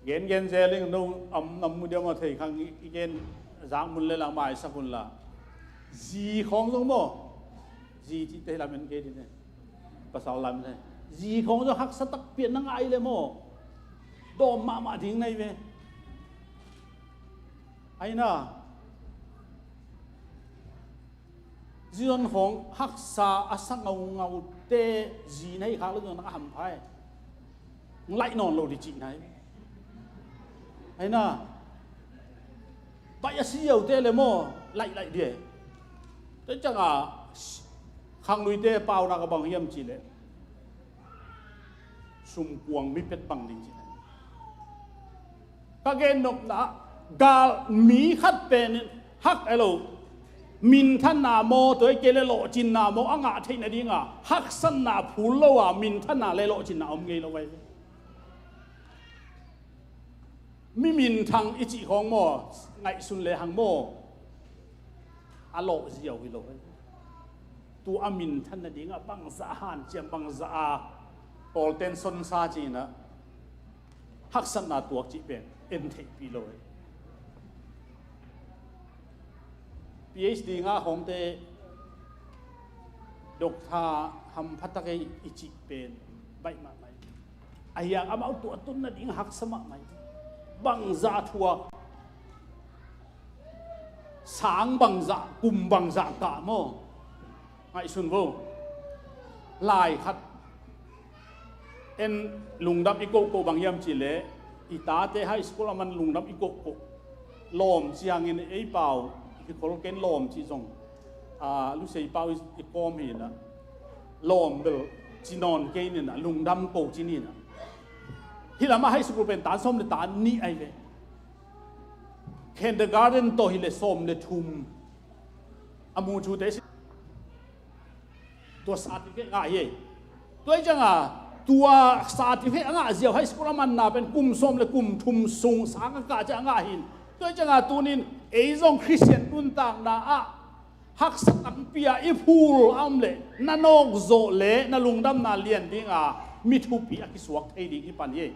Gengen zel ing, no am nam mu diam a thei khang i, i gen zak mun le la maisak un la. Zi khawng zong maw. Zi cih te lamen kei ding ne. Pasal lam ne. Zi khawng zong haksa takpi a na ngah le maw. Dawm mahmah ding na hi ve. Aina. Zi zon khawng haksa a sa ngaungaute zi na hi khak lo zong na a hampha hi. Laih nawn lo ding cihna hi. Aina. Baih a si ziaute le maw, laih laih ding. Tua cianga khangluite pauna ka bang hiam cih leh sumkuang mi pet bang ding cihna hi. Ka gennopna ah gal mi khat pen hak a lo, minthanna maw, tua hi kei le lawhcinna maw a ngah theih nadinga haksatna phul lo a minthanna le lawhcinna om ngei lo ahi. Mi minthang i cih khawng maw, ngaihsun le hang maw, a lawh ziau hi lo ahi. Tua a minthan nadingah bangzah a hanciam, bangzah a Paul ten sonsa cinah haksatna tuak cih pen en theihpih lo hi. PhD ngah khawngte doctor hampha tak ei i cih pen baih mahmah hi. Ahi hang amau tuahtun nading haksa mahmah hi. Bangzah thuak, sang bangzah, kum bangzah kah maw? Ngaihsun vo. Lai khat en lungdam i kohkoh bang hiam cih leh, i tate high school a man lungdam i kohkoh. Lawm ciangin ei pau i kikhol ken lawm cih zong, a, Lusei pau i, i kawm hi na. Lawm bel ci nawn kei ni na, lungdam ko ci ni na. Hih lamah high school pen tan sawm le tan nih ahi ve. Kindergarten tawh hi le sawm le thum a mu thute si. Tua certificate ngah hi. Tua hi cianga tua certificate a ngah ziau high school a manna pen kum sawm le kum thum sung sang a kah ciah a ngah hin. Tua hi cianga tunin ei zong Khristian nuntakna ah haksa tampi a i phul a om leh na nawkzawh le na lungdamna lian dinga mi thupi a kisuak thei ding hi pan hi.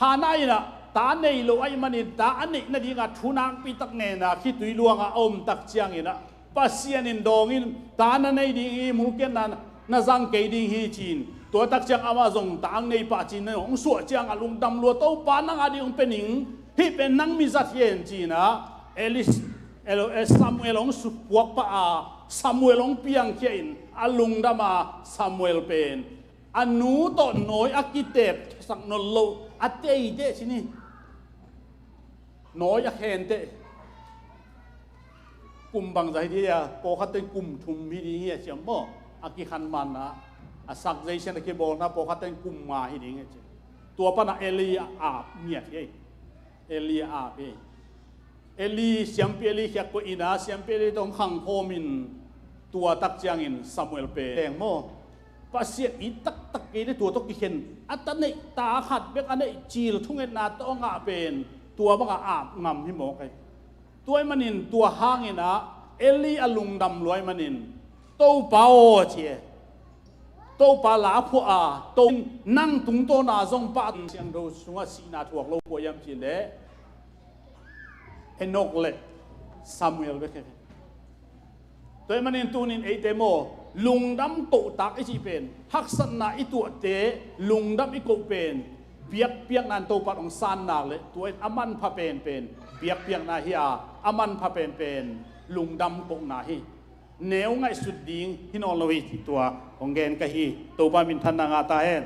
Hannah inah ta nei lo ahih manin ta a neih nadinga thu nakpi tak ngenna khitui luanga a om tak cianginah Pasian in dawngin ta na nei ding hi, mulkiatna na zang kei ding hi ci-in tua tak ciang amah zong ta ang nei pah ci-in hong suah ciangah lungdam lua, Topa nang a ding hong pia ning, hih pen nang mi zat hi hen ci-inah Eli, Eli, Samuel hong supuak pah a Samuel hong piangkhia in a lungdam a Samuel pen a nu tawh nawi a kitepsak nawn loh a teiteh ci ni. Nawi a khenteh. Kum bangzah hi ding hi a, pawlkhatte in kum thum hi ding hi a ciam maw? A kikhan manna a sak zeisian a kibawlna pawlkhatte in kum nga hi ding hi a ciam. Tua pana Eli a ap ngiat hi. Eli a ap hi. Eli, siampi Eli khiak koih ina, siampi Eli tawh hong khangkhawm in tua tak ciangin Samuel pen teng maw? Pasian it taktak kei le tua tawh kikhen a ta neih ta khat bek a neih cil thungetna tawh a ngah pen tua banga ap ngam hi mawk ahi. Tua ahih manin tua hangin ah Eli a lungdam lua ahih manin Topa aw ci e. Topa la phuah a, To nang tungtawna zong pah siangtho sungah sihna thuak lo kua hiam cih leh Enok le Samuel bek hi. Tua ahih manin tunin eite maw, Lungdam kohtak i cih pen, haksatna i tuahte lungdam i koh pen biakpiakna in Topa in hong sannak le tua in a manpha penpen biakpiakna hi a, a manpha penpen lungdam kohna hi. Neu ngaihsut ding hi nawn lo hi cih tua hong gen ka hi. Topa minthanna ngah ta hen.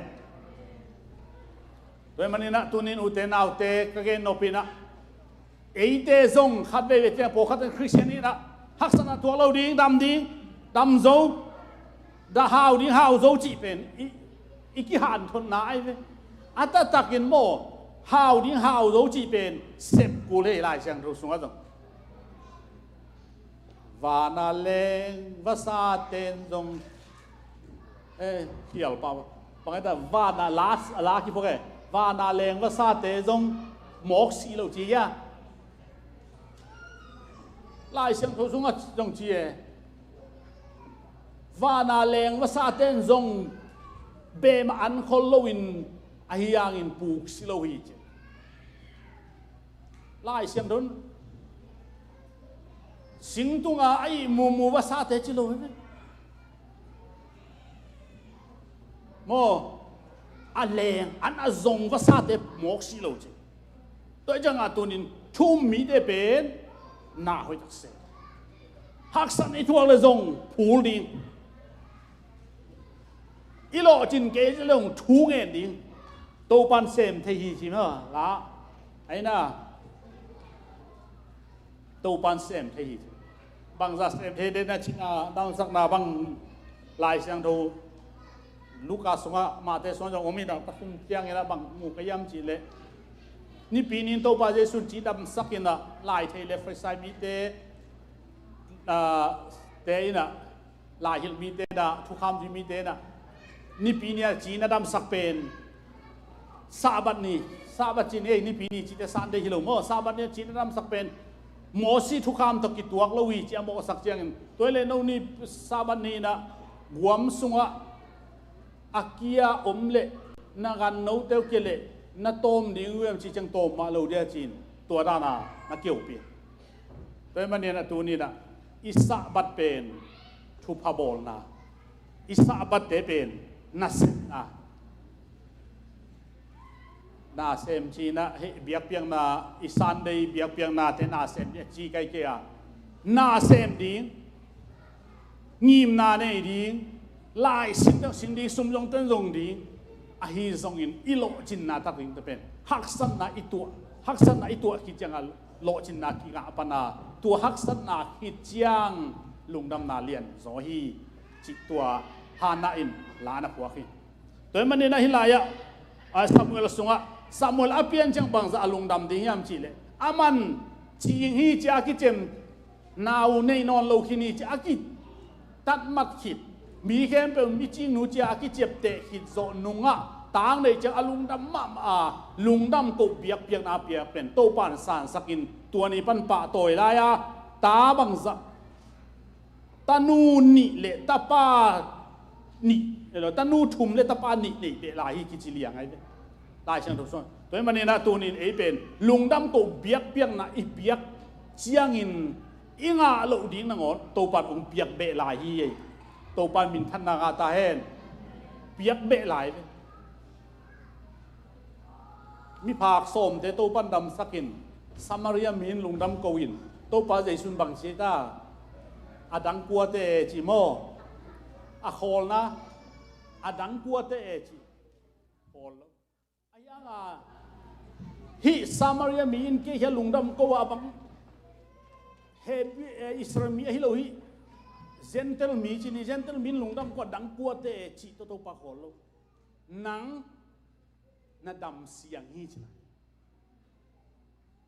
Tua ahih maninah tunin ute naute ka gen nop inah, eite zong khat veivei tiang pawlkhat in Khristian inah haksatna tuak lo ding, dam ding, dam zo, dah hau ding, hau zo cih pen i, i kihanthawnna ai ve. A taktakin maw, hau ding, hau zo cih pen sep kul hi Lai Siangtho sungah zong. Vana leng vasate in zong, eh, khial pa, pangai ta vana la, la ki pok e. Vana leng vasate zong mawk si lo ci hia. Lai Siangtho sungah zong ci e. Vana leng vasate in zong bema an khol loin ahi hangin puk si lo hi ci. Lai Siangtho in singtunga a ih mumu vasate ci lo hi ve. Maw, a leng an a zong vasate mawk si lo ci. Tua hi cianga tunin thu um mite pen na hoih tak se. Haksatna i tuak le zong phul ding. I lawhcin kei le zong thu ngen ding. Topan sem thei hi ci maw la. Aina. Topan sem thei hi. Bangza sem thei den a cina damsakna bang Lai Siangtho Luka sungah, Mate sungah zong om inah, takum tiang inah bang mu ka hiam cih leh, nipi ni in Topa Jesu in ci damsak inah, lai thei le Farisai mite, ah, te inah, lai hilh mite inah, thukham zui mite inah, nipi ni a ci na damsak pen Sabbath ni, Sabbath ci ni, ei, nipi ni cite Sunday hi lo maw, Sabbath ni a ci na damsak pen Mawsi thukham tawh kituak lo hi ci a mawhsak ciangin, tua hi leh no ni Sabbath ni inah guam sungah a kia om le na gan note uh kia le na tawm ding uh hiam ci ciang tawm mah lo dia ci-in tua dana na kia uh pi. Tua hi manin a tuni inah i Sabbath pen thupha bawlna, i Sabbath te pen nasepna. Nasem ci inah hih biakpiakna, i Sunday biakpiaknate nasem ding a ci kei kei a, nasem ding, ngimna nei ding, lai sin deuh sin ding, sum zong ten zong ding, ahi zongin i lawhcinna tak ding te pen haksatna i tuah, haksatna i tuah khit cianga lawhcinna kingah pana, tua haksatna khit ciang lungdamna lian zaw hi cih tua Hannah in la na phuak hi. Tua hi manin ahi lai-ah, a, Samuel sungah, Samuel a pian ciang bangzah a lungdam ding hiam cih leh, aman cing hi ci a kicem, nau nei nawn lo khin hi ci a kitatmat khit, mi khempeuh mi cingnu ci a kiciapteh khit zawh nungah, tang neih ciang a lungdam mahmah a, lungdam koh biakpiakna a piak pen Topa in sansakin tua ni pan pahtawi lai-a, ta bangzah, tanu nih le tapa nih, tanu thum le tapa nih neih beh lai hi kici liang ai ve. Lai Siangtho sung. Tua hi manin a tunin ei pen lungdam koh biakpiakna i biak ciangin i ngah loh ding nangawn Topa in hong piak beh lai hi ei. Topa in minthanna ngah ta hen. Piak beh lai ve. Miphak sawmte Topa in damsakin, Samaria mi in lungdam ko in, Topa Jesu in bang ci ta, a dang kuate ci maw? A khawlna, a dang kuate ci. Khawl lo. A hianga, hih Samaria mi in kei hia lungdam ko a bang, Hebrew, eh, Israel mi ahi lo hih, Gentile mi ci ni, Gentile mi in lungdam ko a dang kuate ci tawh Topa khawl lo. Nang na dam siang hi ci na.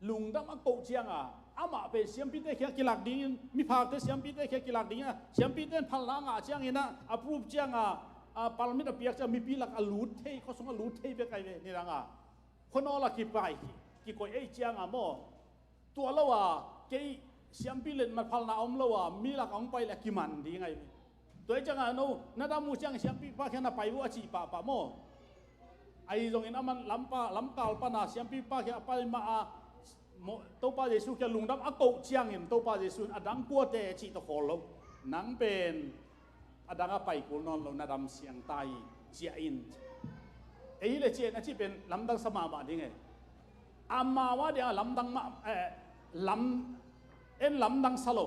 Lungdam a koh cianga, amah pen siampite khia kilak dingin, miphakte siampite khia kilak dingin, siampite in phalna ngah ciangin a, a proof cianga, a palmit a piak ciang mipi lak a lut thei, khuasung a lut thei bek ai ve, nidanga. Khuanawl a kipai, kikoih ei cianga maw? Tua lo a, kei siampi letmat phalna om lo a, mi lak a hong pai le a kiman ding ai ve. Tua hi cianga no, na dam uh ciang siampipa khia na pai uh a cih pahpah maw? Ahi zongin aman lampa, lamkal pana siampipa khia a pai mah a, mo-, Topa Jesu khia lungdam a koh ciangin Topa Jesu in a dang kuate cih tawh khawl lo. Nang pen a dang a pai kul nawn lo, na dam siang ta hi, ci-in. Ei le ci-in a cih pen lamdang sa mahmah ding e. Amau a dia lamdang mah, eh, lam, en lamdang sa lo.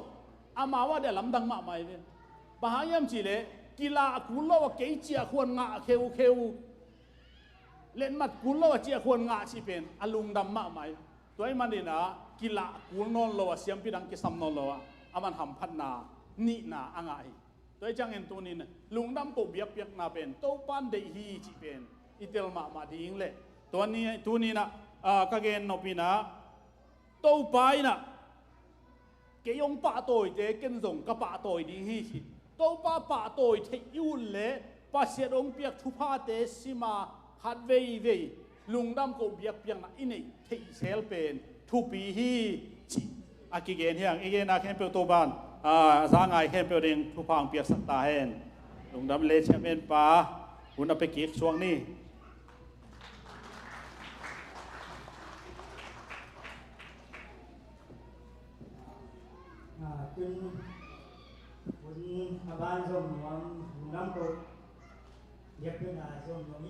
Amau a dia lamdang mahmah hi ve. Bang hang hiam cih leh kilah kul lo a kei ciah khuan ngah kheukheu, letmat kul lo a ciah khuan ngah cih pen a lungdam mahmah hi. Tua ahih manin ah kilah kul nawn lo a, siampi dang kisam nawn lo a, aman hamphatna nihna a ngah hi. Tua ahih ciangin tuni-in lungdam koh biakpiakna pen Topa'n deih hi cih pen i tel mahmah ding leh, tua ni, tuni-in ah, ah, ka gen nop in ah, Topa in ah kei hong pahtawite ken zong ka pahtawi ding hi ci. Topa pahtawi theih i ut leh Pasian hong piak thuphate sim a, khat veivei lungdam koh biakpiakna i neih theih zel pen thupi hi cih a kigen hi hang. I genna khempeuh Topa'n, ah, za ngai khempeuh ding thupha hong piaksak ta hen. Lungdam leh, chairman pa, hun a pia kik suak ni. Ah, tun hun a ban zom nuam, lungdam koh biakpiakna zom nuam.